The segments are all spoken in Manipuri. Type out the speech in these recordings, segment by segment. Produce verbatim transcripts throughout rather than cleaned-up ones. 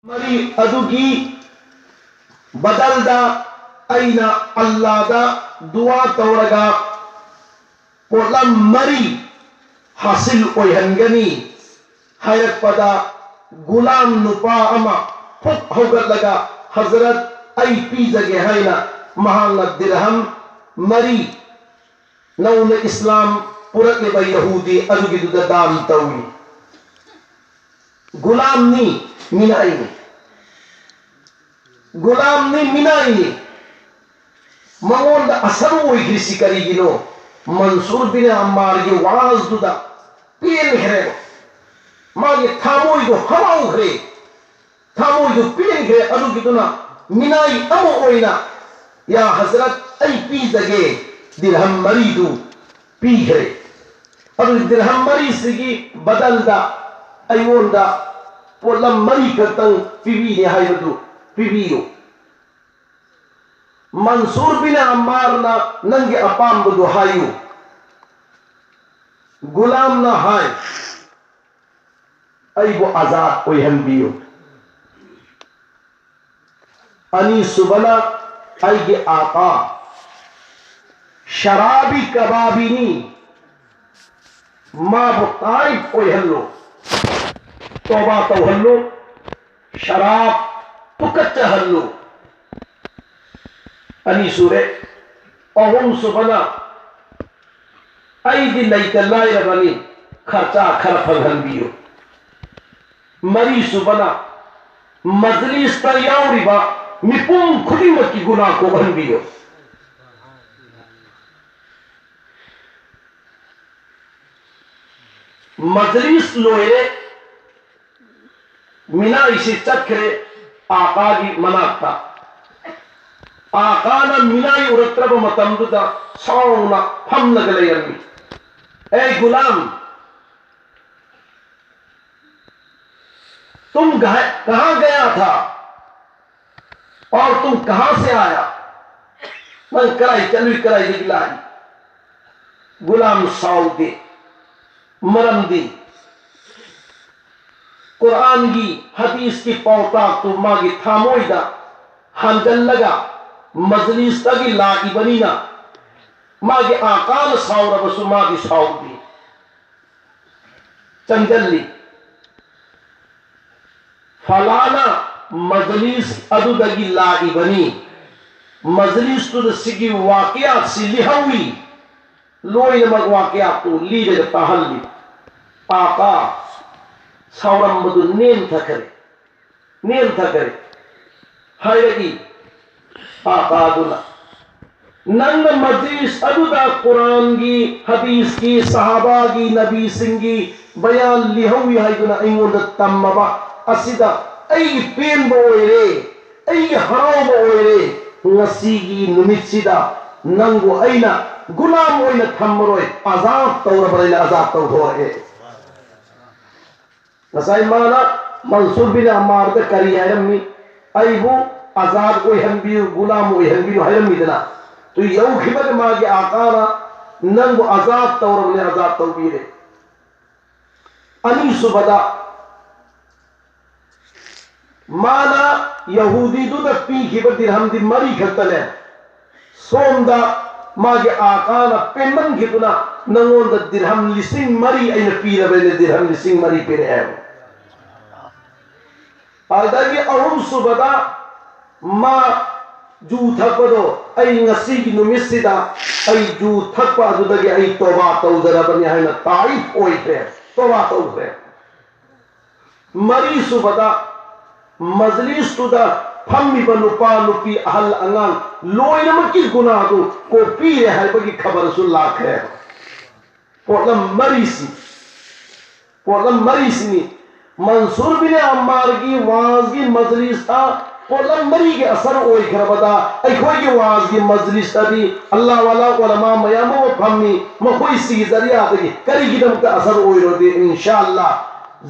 ꯃꯔꯤ ꯑꯗꯨꯒꯤ ꯕꯗꯜꯗ ꯑꯩꯅ ꯑꯜꯂꯥꯗ ꯗꯨꯋꯥ ꯇꯧꯔꯒ ꯄꯣꯠꯂꯝ ꯃꯔꯤ ꯍꯥꯁꯤꯜ ꯑꯣꯏꯍꯟꯒꯅꯤ ꯍꯥꯏꯔꯛꯄꯗ, ꯒꯨꯂꯥꯝ ꯅꯨꯄꯥ ꯑꯃ ꯐꯨꯛ ꯍꯧꯒꯠꯂꯒ, "ꯍꯖꯔꯠ, ꯑꯩ ꯄꯤꯖꯒꯦ" ꯍꯥꯏꯅ ꯃꯍꯥꯛꯅ ꯗꯤꯔꯍꯝ ꯃꯔꯤ ꯅꯧꯅ ꯏꯁꯂꯥꯝ ꯄꯨꯔꯛꯂꯤꯕ ꯌꯍꯨꯗꯤ ꯑꯗꯨꯒꯤꯗꯨꯗ ꯗꯥꯟ ꯇꯧꯏ꯫ ꯒꯨꯂꯥꯝꯅꯤ, ꯃꯤꯅꯥꯏꯅꯤ꯫ ꯒꯨꯂꯥꯝꯅꯤ, ꯃꯤꯅꯥꯏꯅꯤ꯫ ꯃꯉꯣꯟꯗ ꯑꯁꯔꯨ ꯑꯣꯏꯈ꯭ꯔꯤꯁꯤ ꯀꯔꯤꯒꯤꯅꯣ? ꯃꯟꯁꯨꯔ ꯕꯤꯟ ꯑꯝꯃꯥꯔꯒꯤ ꯋꯥꯖꯗꯨꯗ ꯄꯦꯟꯈ꯭ꯔꯦꯕ꯫ ꯃꯥꯒꯤ ꯊꯃꯣꯏꯗꯣ ꯍꯔꯥꯎꯈ꯭ꯔꯦ, ꯊꯃꯣꯏꯗꯨ ꯄꯦꯟꯈ꯭ꯔꯦ꯫ ꯑꯗꯨꯒꯤꯗꯨꯅ ꯃꯤꯅꯥꯏ ꯑꯃ ꯑꯣꯏꯅ, "ꯌꯥ ꯍꯖꯔꯠ, ꯑꯩ ꯄꯤꯖꯒꯦ" ꯗꯤꯔꯍꯝ ꯃꯔꯤꯗꯨ ꯄꯤꯈ꯭ꯔꯦ꯫ ꯑꯗꯨ ꯗꯤꯔꯍꯝ ꯃꯔꯤꯁꯤꯒꯤ ꯕꯗꯜꯗ ꯑꯩꯉꯣꯟꯗ ꯄꯣꯠꯂꯝ ꯃꯔꯤ ꯈꯛꯇꯪ ꯄꯤꯕꯤꯅꯤ ꯍꯥꯏꯕꯗꯨ ꯄꯤꯕꯤꯌꯨ꯫ ꯃꯟꯁꯨꯔ ꯕꯤꯟ ꯑꯝꯃꯥꯔꯅ ꯅꯪꯒꯤ ꯑꯄꯥꯝꯕꯗꯨ ꯍꯥꯏꯌꯨ꯫ ꯒꯨꯂꯥꯝꯅ ꯍꯥꯏ, "ꯑꯩꯕꯨ ꯑꯖꯥꯗ ꯑꯣꯏꯍꯟꯕꯤꯌꯨ"꯫ ꯑꯅꯤꯁꯨꯕꯅ ꯑꯩꯒꯤ ꯑꯥꯀꯥ ꯁꯔꯥꯕꯤ ꯀꯕꯥꯕꯤꯅꯤ, ꯃꯥꯕꯨ ꯇꯥꯏꯞ ꯑꯣꯏꯍꯜꯂꯨ, ꯇꯣꯕꯥ ꯇꯧꯍꯜꯂꯨ, ꯁꯔꯥꯞ ꯇꯨꯀꯠꯆꯍꯜꯂꯨ꯫ ꯑꯅꯤ ꯁꯨꯔꯦ꯫ ꯑꯍꯨꯝꯁꯨꯕꯅ ꯑꯩꯗꯤ ꯂꯩꯇ ꯂꯥꯏꯔꯕꯅꯤ, ꯈꯔꯆꯥ ꯈꯔ ꯐꯪꯍꯟꯕꯤꯌꯨ꯫ ꯃꯔꯤꯁꯨꯕꯅ ꯃꯖꯂꯤꯁꯇ ꯌꯥꯎꯔꯤꯕ ꯃꯤꯄꯨꯝ ꯈꯨꯗꯤꯡꯃꯛꯀꯤ ꯒꯨꯅꯥ ꯀꯣꯛꯍꯟꯕꯤꯌꯨ꯫ ꯃꯖꯂꯤꯁ ꯂꯣꯏꯔꯦ, ꯃꯤꯅꯥꯏꯁꯤ ꯆꯠꯈ꯭ꯔꯦ ꯑꯥꯀꯥꯒꯤ ꯃꯅꯥꯛꯇ꯫ ꯑꯥꯀꯥꯅ ꯃꯤꯅꯥꯏ ꯎꯔꯛꯇ꯭ꯔꯕ ꯃꯇꯝꯗꯨꯗ ꯁꯥꯎꯅ ꯐꯝꯂꯒ ꯂꯩꯔꯝꯃꯤ꯫ "ꯑꯦ ꯒꯨꯂꯥꯝ, ꯇꯨꯝ ꯀꯍꯥ, ꯀꯍꯥ ꯒꯌꯥ ꯊꯥ? ꯑꯣꯔ ꯇꯨꯝ ꯀꯍꯥ ꯁꯦ ꯑꯥꯌꯥ? ꯅꯪ ꯀꯗꯥꯏ ꯆꯠꯂꯨꯏ, ꯀꯗꯥꯏꯗꯒꯤ ꯂꯥꯛꯏ?" ꯒꯨꯂꯥꯝ ꯁꯥꯎꯗꯦ꯫ ꯃꯔꯝꯗꯤ ꯀꯨꯔꯥꯟꯒꯤ ꯍꯗꯤꯁꯀꯤ ꯄꯥꯎꯇꯥꯛꯇꯨ ꯃꯥꯒꯤ ꯊꯃꯣꯏꯗ ꯍꯟꯖꯜꯂꯒ ꯃꯖꯂꯤꯁꯇꯒꯤ ꯂꯥꯛꯏꯕꯅꯤꯅ ꯃꯥꯒꯤ ꯑꯥꯀꯥꯅ ꯁꯥꯎꯔꯕꯁꯨ ꯃꯥꯗꯤ ꯁꯥꯎꯗꯦ, ꯆꯪꯖꯜꯂꯤ꯫ ꯐꯂꯥꯅ ꯃꯖꯂꯤꯁ ꯑꯗꯨꯗꯒꯤ ꯂꯥꯛꯏꯕꯅꯤ, ꯃꯖꯂꯤꯁꯇꯨꯗ ꯁꯤꯒꯤ ꯋꯥꯀꯤꯌꯥꯠꯁꯤ ꯂꯤꯍꯧꯏ, ꯂꯣꯏꯅꯃꯛ ꯋꯥꯀꯤꯌꯥꯠꯇꯨ ꯂꯤꯔꯒ ꯇꯥꯍꯜꯂꯤ꯫ ꯑꯥꯀꯥ ꯁꯥꯎꯔꯝꯕꯗꯨ ꯅꯦꯝꯊꯈ꯭ꯔꯦ, ꯅꯦꯝꯊꯈ꯭ꯔꯦ꯫ ꯍꯥꯏꯔꯛꯏ ꯑꯥꯀꯥꯗꯨꯅ, "ꯅꯪꯅ ꯃꯖꯂꯤꯁ ꯑꯗꯨꯗ ꯀꯨꯔꯥꯟꯒꯤ, ꯍꯗꯤꯁꯀꯤ, ꯁꯍꯥꯕꯥꯒꯤ, ꯅꯕꯤꯁꯤꯡꯒꯤ ꯕꯌꯥꯟ ꯂꯤꯍꯧꯏ ꯍꯥꯏꯗꯨꯅ ꯑꯩꯉꯣꯟꯗ ꯇꯝꯃꯕ ꯑꯁꯤꯗ ꯑꯩꯒꯤ ꯄꯦꯟꯕ ꯑꯣꯏꯔꯦ, ꯑꯩꯒꯤ ꯍꯔꯥꯎꯕ ꯑꯣꯏꯔꯦ꯫ ꯉꯁꯤꯒꯤ ꯅꯨꯃꯤꯠꯁꯤꯗ ꯅꯪꯕꯨ ꯑꯩꯅ ꯒꯨꯂꯥꯝ ꯑꯣꯏꯅ ꯊꯝꯃꯔꯣꯏ, ꯑꯖꯥꯗ ꯇꯧꯔꯕꯅꯤꯅ ꯑꯖꯥꯗ ꯇꯧꯊꯣꯔꯛꯑꯦ"꯫ ꯉꯁꯥꯏ ꯃꯥꯅ ꯃꯟꯁꯨꯔ ꯕꯤꯟ ꯑꯝꯃꯥꯔꯗ ꯀꯔꯤ ꯍꯥꯏꯔꯝꯃꯤ? "ꯑꯩꯕꯨ ꯑꯖꯥꯗ ꯑꯣꯏꯍꯟꯕꯤꯌꯨ, ꯒꯨꯂꯥꯝ ꯑꯣꯏꯍꯟꯕꯤꯌꯨ" ꯍꯥꯏꯔꯝꯃꯤꯗꯅ꯫ ꯑꯗꯨ ꯌꯧꯈꯤꯕꯒ ꯃꯥꯒꯤ ꯑꯥꯀꯥꯅ "ꯅꯪꯕꯨ ꯑꯖꯥꯗ ꯇꯧꯔꯕꯅꯤ, ꯑꯖꯥꯗ ꯇꯧꯕꯤꯔꯦ"꯫ ꯑꯅꯤꯁꯨꯕꯗ, ꯃꯥꯅ ꯌꯍꯨꯗꯤꯗꯨꯗ ꯄꯤꯈꯤꯕ ꯗꯤꯔꯍꯝꯗꯤ ꯃꯔꯤ ꯈꯛꯇꯅꯦ꯫ ꯁꯣꯝꯗ ꯃꯥꯒꯤ ꯑꯥꯀꯥꯅ ꯄꯦꯟꯃꯟꯈꯤꯗꯨꯅ, "ꯅꯪꯉꯣꯟꯗ ꯗꯤꯔꯍꯝ ꯂꯤꯁꯤꯡ ꯃꯔꯤ ꯑꯩꯅ ꯄꯤꯔꯕꯅꯦ", ꯗꯤꯔꯍꯝ ꯂꯤꯁꯤꯡ ꯃꯔꯤ ꯄꯤꯔꯛꯑꯦ꯫ ꯑꯗꯒꯤ ꯑꯍꯨꯝꯁꯨꯕꯗ, ꯃꯥ ꯖꯨ ꯊꯛꯄꯗꯣ, "ꯑꯩ ꯉꯁꯤꯒꯤ ꯅꯨꯃꯤꯠꯁꯤꯗ ꯑꯩ ꯖꯨ ꯊꯛꯄ ꯑꯗꯨꯗꯒꯤ ꯑꯩ ꯇꯣꯕꯥ ꯇꯧꯖꯔꯕꯅꯤ" ꯍꯥꯏꯅ ꯇꯥꯏꯐ ꯑꯣꯏꯈ꯭ꯔꯦ, ꯇꯣꯕꯥ ꯇꯧꯈ꯭ꯔꯦ꯫ ꯃꯔꯤꯁꯨꯕꯗ, ꯃꯖꯂꯤꯁꯇꯨꯗ ꯐꯝꯃꯤꯕ ꯅꯨꯄꯥ, ꯅꯨꯄꯤ, ꯑꯍꯜ, ꯑꯉꯥꯡ ꯂꯣꯏꯅꯃꯛꯀꯤ ꯒꯨꯅꯥꯗꯨ ꯀꯣꯛꯄꯤꯔꯦ ꯍꯥꯏꯕꯒꯤ ꯈꯕꯔꯁꯨ ꯂꯥꯛꯈ꯭ꯔꯦꯕ꯫ ꯄꯣꯠꯂꯝ ꯃꯔꯤꯁꯤ, ꯄꯣꯠꯂꯝ ꯃꯔꯤꯁꯤꯅꯤ꯫ ꯃꯟꯁꯨꯔ ꯕꯤꯟ ꯑꯝꯃꯥꯔꯒꯤ ꯋꯥꯖꯒꯤ ꯃꯖꯂꯤꯁꯇ ꯄꯣꯠꯂꯝ ꯃꯔꯤꯒꯤ ꯑꯁꯔ ꯑꯣꯏꯈ꯭ꯔꯕꯗ, ꯑꯩꯈꯣꯏꯒꯤ ꯋꯥꯖꯒꯤ ꯃꯖꯂꯤꯁꯇꯗꯤ ꯑꯜꯂꯥ ꯋꯥꯂꯥ ꯎꯂꯃꯥ ꯃꯌꯥꯝ ꯑꯃ ꯐꯝꯃꯤ, ꯃꯈꯣꯏꯁꯤꯒꯤ ꯖꯔꯤꯌꯥꯗꯒꯤ ꯀꯔꯤꯒꯤꯗꯃꯛꯇ ꯑꯁꯔ ꯑꯣꯏꯔꯣꯏꯗꯦ? ꯏꯟꯁꯥ ꯑꯜꯂꯥ,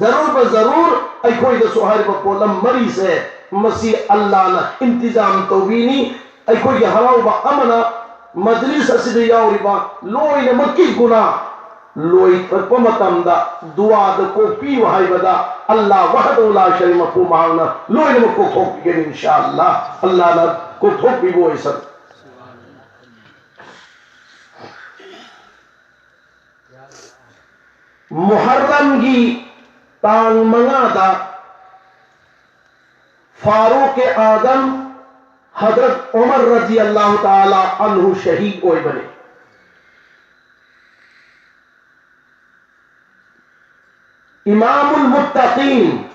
ꯖꯔꯨꯔ ꯕ ꯖꯔꯨꯔ ꯑꯩꯈꯣꯏꯗꯁꯨ ꯍꯥꯏꯔꯤꯕ ꯄꯣꯠꯂꯝ ꯃꯔꯤꯁꯦ, ꯃꯁꯤ ꯑꯜꯂꯥꯅ ꯏꯟꯇꯤꯖꯥꯝ ꯇꯧꯕꯤꯅꯤ꯫ ꯑꯩꯈꯣꯏꯒꯤ ꯍꯔꯥꯎꯕ ꯑꯃꯅ ꯃꯖꯂꯤꯁ ꯑꯁꯤꯗ ꯌꯥꯎꯔꯤꯕ ꯂꯣꯏꯅꯃꯛꯀꯤ ꯒꯨꯅꯥ ꯂꯣꯏꯔꯛꯄ ꯃꯇꯝꯗ ꯗꯨꯋꯥꯗ ꯀꯣꯛꯄꯤꯌꯨ ꯍꯥꯏꯕꯗ ꯑꯜꯂꯥ ꯋꯥꯍꯗꯍꯨ ꯂꯥ ꯁꯔꯤꯀ ꯃꯄꯨ ꯃꯍꯥꯛꯅ ꯂꯣꯏꯅꯃꯛ ꯀꯣꯛꯊꯣꯛꯄꯤꯒꯅꯤ ꯏꯟꯁꯥ ꯑꯜꯂꯥ꯫ ꯑꯜꯂꯥꯅ ꯀꯣꯛꯊꯣꯛꯄꯤꯕ ꯑꯣꯏꯁꯅꯨ꯫ ꯃꯨꯍꯔꯔꯝꯒꯤ ꯇꯥꯡ ꯃꯉꯥꯗ ꯐꯥꯔꯨꯛ ꯑꯥꯗꯝ ꯍꯖꯔꯠ ꯎꯃꯔ ꯔꯗꯤꯌꯜꯂꯥꯍꯨ ꯇꯥꯂꯥ ꯑꯟꯍꯨ ꯁꯍꯤꯗ ꯑꯣꯏꯕꯅꯤ꯫ ꯏꯃꯥꯃꯨꯜ ꯃꯨꯠꯇꯀꯤꯟ,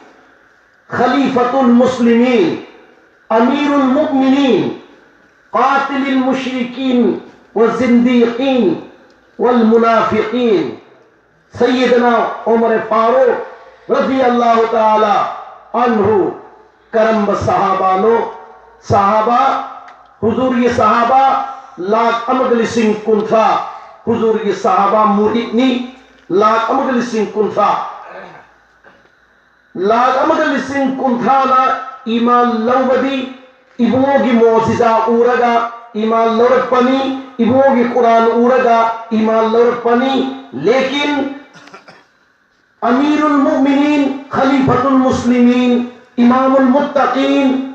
ꯈꯂꯤꯐꯥꯇꯨꯜ ꯃꯨꯁꯂꯤꯃꯤꯟ, ꯑꯃꯤꯔꯨꯜ ꯃꯨꯑꯃꯤꯅꯤꯟ, ꯀꯥꯇꯤꯂꯤꯜ ꯃꯨꯁ꯭ꯔꯤꯀꯤꯟ ꯋꯥ ꯖꯤꯟꯗꯤꯀꯤꯟ ꯋꯥꯜ ꯃꯨꯅꯥꯐꯤꯀꯤꯟ꯫ ꯁꯩꯌꯤꯗꯅꯥ ꯎꯃꯔ ꯐꯥꯔꯨꯛ ꯔꯗꯤꯌꯜꯂꯥꯍꯨ ꯇꯥꯂꯥ ꯑꯟꯍꯨ ꯀꯔꯝꯕ ꯁꯍꯥꯕꯥꯅꯣ? ꯁꯍꯥꯕꯥ, ꯍꯨꯖꯨꯔꯒꯤ ꯁꯍꯥꯕꯥ ꯂꯥꯈ ꯑꯃꯒ ꯂꯤꯁꯤꯡ ꯀꯨꯟꯊ꯭ꯔꯥ, ꯍꯨꯖꯨꯔꯒꯤ ꯁꯍꯥꯕꯥ ꯃꯨꯔꯤꯗꯅꯤ ꯂꯥꯈ ꯑꯃꯒ ꯂꯤꯁꯤꯡ ꯀꯨꯟꯊ꯭ꯔꯥ꯫ ꯂꯥꯈ ꯑꯃꯒ ꯂꯤꯁꯤꯡ ꯀꯨꯟꯊ꯭ꯔꯥꯅ ꯏꯃꯥꯟ ꯂꯧꯕꯗꯤ ꯏꯕꯨꯡꯉꯣꯒꯤ ꯃꯣꯖꯤꯖꯥ ꯎꯔꯒ ꯏꯃꯥꯟ ꯂꯧꯔꯛꯄꯅꯤ, ꯏꯕꯨꯡꯉꯣꯒꯤ ꯀꯨꯔꯥꯟ ꯎꯔꯒ ꯏꯃꯥꯟ ꯂꯧꯔꯛꯄꯅꯤ꯫ ꯂꯦꯀꯤꯟ ꯑꯃꯤꯔꯨꯜ ꯃꯨꯑꯃꯤꯅꯤꯟ, ꯈꯂꯤꯐꯥꯇꯨꯜ ꯃꯨꯁꯂꯤꯃꯤꯟ, ꯏꯃꯥꯃꯨꯜ ꯃꯨꯠꯇꯀꯤꯟ,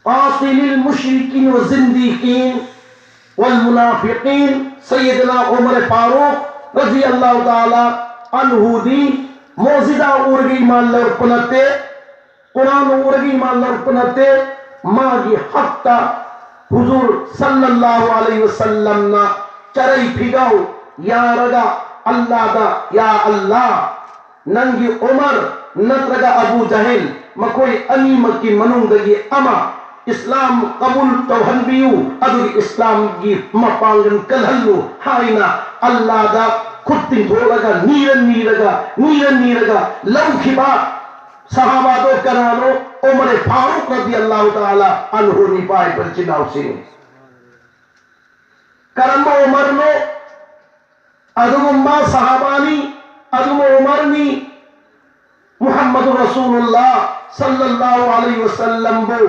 ꯀꯥꯇꯤꯂꯤꯜ ꯃꯨꯁ꯭ꯔꯤꯀꯤꯟ ꯋꯥ ꯖꯤꯟꯗꯤꯀꯤꯟ ꯋꯥꯜ ꯃꯨꯅꯥꯐꯤꯀꯤꯟ, ꯁꯩꯌꯤꯗꯅꯥ ꯎꯃꯔ ꯐꯥꯔꯨꯛ ꯔꯗꯤꯌꯜꯂꯥꯍꯨ ꯇꯥꯂꯥ ꯑꯟꯍꯨꯗꯤ ꯃꯣꯖꯤꯖꯥ ꯎꯔꯒ ꯏꯃꯥꯟ ꯂꯧꯔꯛꯄ ꯅꯠꯇꯦ, ꯀꯨꯔꯥꯟ ꯎꯔꯒ ꯏꯃꯥꯟ ꯂꯧꯔꯛꯄ ꯅꯠꯇꯦ, ꯃꯥꯒꯤ ꯍꯛꯇ ꯍꯨꯖꯨꯔ ꯁꯜꯂꯜꯂꯥꯍꯨ ꯑꯂꯩꯍꯤ ꯋꯁꯜꯂꯝꯅ ꯆꯔꯩ ꯐꯤꯒꯥꯎ ꯌꯥꯔꯒ ꯑꯜꯂꯥꯗ, "ꯌꯥ ꯑꯜꯂꯥ, ꯅꯪꯒꯤ ꯎꯃꯔ ꯅꯠꯇ꯭ꯔꯒ ꯑꯕꯨ ꯖꯍꯤꯜ, ꯃꯈꯣꯏ ꯑꯅꯤꯃꯛꯀꯤ ꯃꯅꯨꯡꯗꯒꯤ ꯑꯃ ꯏꯁꯂꯥꯝ ꯀꯕꯨꯜ ꯇꯧꯍꯟꯕꯤꯌꯨ, ꯑꯗꯨꯒ ꯏꯁꯂꯥꯝꯒꯤ ꯃꯄꯥꯡꯒꯜ ꯀꯜꯍꯜꯂꯨ" ꯍꯥꯏꯅ ꯑꯜꯂꯥꯗ ꯈꯨꯠ ꯇꯤꯡꯊꯣꯛꯂꯒ ꯅꯤꯔ ꯅꯤꯔꯒ, ꯅꯤꯔ ꯅꯤꯔꯒ ꯂꯧꯈꯤꯕ ꯁꯍꯥꯕꯥꯗꯣ ꯀꯅꯥꯅꯣ? ꯎꯃꯔ ꯐꯥꯔꯨꯛ ꯔꯗꯤꯌꯜꯂꯥꯍꯨ ꯇꯥꯂꯥ ꯑꯟꯍꯨꯅꯤ꯫ ꯄꯥꯏꯕ ꯏꯆꯤꯟ ꯏꯅꯥꯎꯁꯤꯡ, ꯀꯔꯝꯕ ꯎꯃꯔꯅꯣ? ꯑꯗꯨꯒꯨꯝꯕ ꯁꯍꯥꯕꯥꯅꯤ, ꯑꯗꯨꯒꯨꯝꯕ ꯎꯃꯔꯅꯤ꯫ ꯃꯨꯍꯝꯃꯗꯨ ꯔꯁꯨꯂꯨꯜꯂꯥ ꯁꯜꯂꯜꯂꯥꯍꯨ ꯑꯂꯩꯍꯤ ꯋꯁꯜꯂꯝꯕꯨ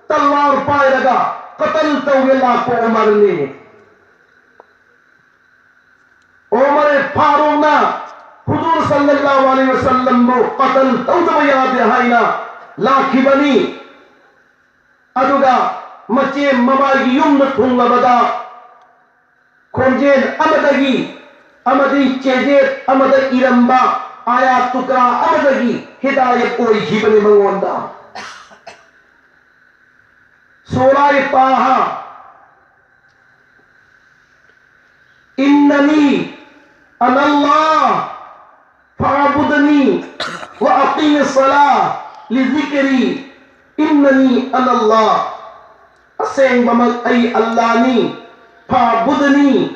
ꯇꯜꯋꯥꯔ ꯄꯥꯏꯔꯒ ꯀꯇꯜ ꯇꯧꯒꯦ ꯂꯥꯛꯄ ꯎꯃꯔꯅꯤ꯫ ꯎꯃꯔ ꯐꯥꯔꯨꯛꯅ ꯍꯨꯖꯨꯔ ꯁꯜꯂꯜꯂꯥꯍꯨ ꯑꯂꯩꯍꯤ ꯋꯁꯜꯂꯝꯕꯨ ꯀꯇꯜ ꯇꯧꯗꯕ ꯌꯥꯗꯦ ꯍꯥꯏꯅ ꯂꯥꯛꯈꯤꯕꯅꯤ꯫ ꯑꯗꯨꯒ ꯃꯆꯦꯝ ꯃꯕꯥꯏꯒꯤ ꯌꯨꯝꯗ ꯊꯨꯡꯂꯕꯗ ꯈꯣꯟꯖꯦꯜ ꯑꯃꯗꯒꯤ ꯑꯃꯗꯤ ꯆꯦꯖꯦꯠ ꯑꯃꯗ ꯏꯔꯝꯕ ꯑꯥꯌꯥꯠ ꯇꯨꯀ꯭ꯔꯥ ꯑꯃꯗꯒꯤ ꯍꯤꯗꯥꯌꯠ ꯑꯣꯏꯈꯤꯕꯅꯤ ꯃꯉꯣꯟꯗ꯫ ꯁꯨꯔꯥ ꯇꯥꯍꯥ, "ꯏꯟꯅꯅꯤ ꯑꯅꯜꯂꯥꯍ ꯐꯥꯕꯨꯗꯅꯤ ꯋ ꯑꯀꯤꯃꯤ ꯁꯂꯥ ꯂꯤꯖꯤꯀꯔꯤ, ꯏꯟꯅꯅꯤ ꯑꯅꯜꯂꯥꯍ"꯫ ꯑꯁꯦꯡꯕꯃꯛ ꯑꯩ ꯑꯜꯂꯥꯅꯤ꯫ ꯐꯥꯕꯨꯗꯅꯤ,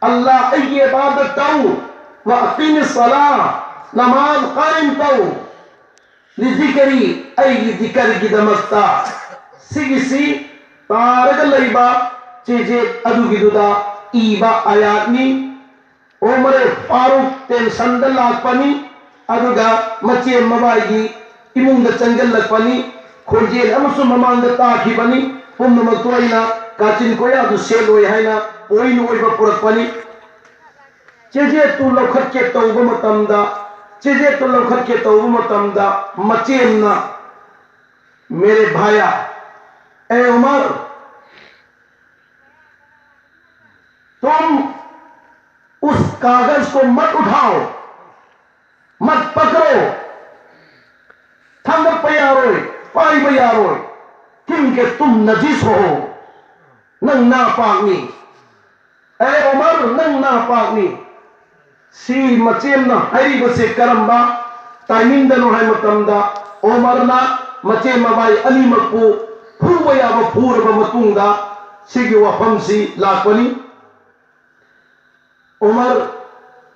ꯑꯜꯂꯥ ꯑꯩꯒꯤ ꯏꯕꯥꯗꯠ ꯇꯧ꯫ ꯋ ꯑꯀꯤꯃꯤ ꯁꯂꯥ, ꯅꯃꯥꯖ ꯀꯥꯏꯝ ꯇꯧ꯫ ꯂꯤꯖꯤꯀꯔꯤ, ꯑꯩꯒꯤ ꯖꯤꯀꯔꯒꯤꯗꯃꯛꯇ꯫ ꯁꯤꯒꯤꯁꯤ ꯇꯥꯔꯒ ꯂꯩꯕ ꯆꯦꯖꯦꯠ ꯑꯗꯨꯒꯤꯗꯨꯗ ꯏꯕ ꯑꯥꯌꯥꯠꯅꯤ꯫ ꯎꯃꯔ ꯐꯥꯔꯨꯛ ꯇꯦꯟꯁꯟꯗ ꯂꯥꯛꯄꯅꯤ, ꯑꯗꯨꯒ ꯃꯆꯦꯝ ꯃꯕꯥꯏꯒꯤ ꯏꯃꯨꯡꯗ ꯆꯪꯁꯤꯜꯂꯛꯄꯅꯤ꯫ ꯈꯣꯟꯖꯦꯜ ꯑꯃꯁꯨ ꯃꯃꯥꯡꯗ ꯇꯥꯈꯤꯕꯅꯤ꯫ ꯄꯨꯝꯅꯃꯛꯇꯨ ꯑꯩꯅ ꯀꯥꯆꯤꯟ ꯀꯣꯌꯥꯗꯨ ꯁꯦꯠꯂꯣꯏ ꯍꯥꯏꯅ ꯄꯣꯏꯟ ꯑꯣꯏꯕ ꯄꯨꯔꯛꯄꯅꯤ꯫ ꯆꯦꯖꯦꯠꯇꯨ ꯂꯧꯈꯠꯀꯦ ꯇꯧꯕ ꯃꯇꯝꯗ, ꯆꯦꯖꯦꯠꯇꯨ ꯂꯧꯈꯠꯀꯦ ꯇꯧꯕ ꯃꯇꯝꯗ ꯃꯆꯦꯝꯅ, "ꯃꯦꯔꯦ ꯚꯥꯌꯥ, ꯑꯦ ꯎꯃꯔ, ꯇꯨꯝ ꯎꯁ ꯀꯥꯒꯖ ꯀꯣ ꯃꯠ ꯎꯊꯥꯎ, ꯃꯠ ꯄꯀꯔꯣ, ꯊꯥꯡꯒꯠꯄ ꯌꯥꯔꯣꯏ, ꯄꯥꯏꯕ ꯌꯥꯔꯣꯏ, ꯀ꯭ꯌꯨꯡꯀꯤ ꯇꯨꯝ ꯅꯖꯤꯁ ꯍꯣ, ꯅꯪ ꯅꯥꯄꯥꯛꯅꯤ꯫ ꯑꯦ ꯎꯃꯔ, ꯅꯪ ꯅꯥꯄꯥꯛꯅꯤ"꯫ ꯁꯤ ꯃꯆꯦꯝꯅ ꯍꯥꯏꯔꯤꯕꯁꯦ ꯀꯔꯝꯕ ꯇꯥꯏꯃꯤꯡꯗꯅꯣ ꯍꯥꯏ ꯃꯇꯝꯗ, ꯎꯃꯔꯅ ꯃꯆꯦꯝ ꯃꯕꯥꯏ ꯑꯅꯤꯃꯛꯄꯨ ꯐꯨꯕ ꯌꯥꯕ ꯐꯨꯔꯕ ꯃꯇꯨꯡꯗ ꯁꯤꯒꯤ ꯋꯥꯐꯝꯁꯤ ꯂꯥꯛꯄꯅꯤ꯫ ꯎꯃꯔ,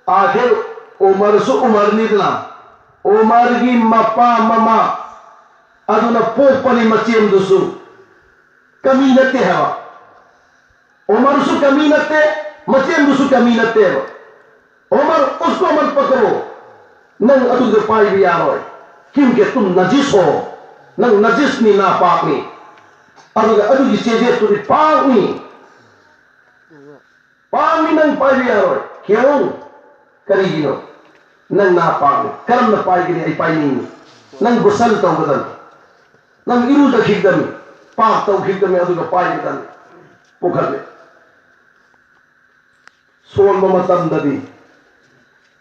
ꯑꯥꯈꯤꯔ ꯎꯃꯔꯁꯨ ꯎꯃꯔꯅꯤꯗꯅ, ꯎꯃꯔꯒꯤ ꯃꯄꯥ ꯃꯃꯥ ꯑꯗꯨꯅ ꯄꯣꯛꯄꯅꯤ ꯃꯆꯦꯝꯗꯨꯁꯨ꯫ ꯀꯃꯤ ꯅꯠꯇꯦ ꯍꯥꯏꯕ꯫ ꯎꯃꯔꯁꯨ ꯀꯃꯤ ꯅꯠꯇꯦ, ꯃꯆꯦꯝꯗꯨꯁꯨ ꯀꯃꯤ ꯅꯠꯇꯦꯕ꯫ "ꯎꯃꯔ, ꯎꯁꯀꯣ ꯃꯠ ꯄꯀꯔꯣ, ꯅꯪ ꯑꯗꯨꯗꯣ ꯄꯥꯏꯕ ꯌꯥꯔꯣꯏ, ꯀ꯭ꯌꯨꯡꯀꯤ ꯇꯨꯝ ꯅꯖꯤꯁ ꯍꯣ, ꯅꯪ ꯅꯖꯤꯁꯅꯤ, ꯅꯥꯄꯥꯛꯅꯤ꯫ ꯑꯗꯨꯒ ꯑꯗꯨꯒꯤ ꯆꯦꯖꯦꯠꯇꯨꯗꯤ ꯄꯥꯛꯅꯤ, ꯄꯥꯛꯅꯤ, ꯅꯪ ꯄꯥꯏꯕ ꯌꯥꯔꯣꯏ"꯫ ꯀ꯭ꯌꯣꯡ? ꯀꯔꯤꯒꯤꯅꯣ? ꯅꯪ ꯅꯥꯄꯥꯛꯅꯤ꯫ ꯀꯔꯝꯅ ꯄꯥꯏꯒꯅꯤ? ꯑꯩ ꯄꯥꯏꯅꯤꯡꯉꯤ꯫ ꯅꯪ ꯒꯨꯁꯜ ꯇꯧꯒꯗꯕꯅꯤ꯫ ꯅꯪ ꯏꯔꯨꯖꯈꯤꯒꯗꯕꯅꯤ꯫ ꯄꯥꯛ ꯇꯧꯈꯤꯒꯗꯕꯅꯤ, ꯑꯗꯨꯒ ꯄꯥꯏꯒꯗꯕꯅꯤ꯫ ꯄꯨꯈꯠꯂꯦ꯫ ꯁꯣꯟꯕ ꯃꯇꯝꯗꯗꯤ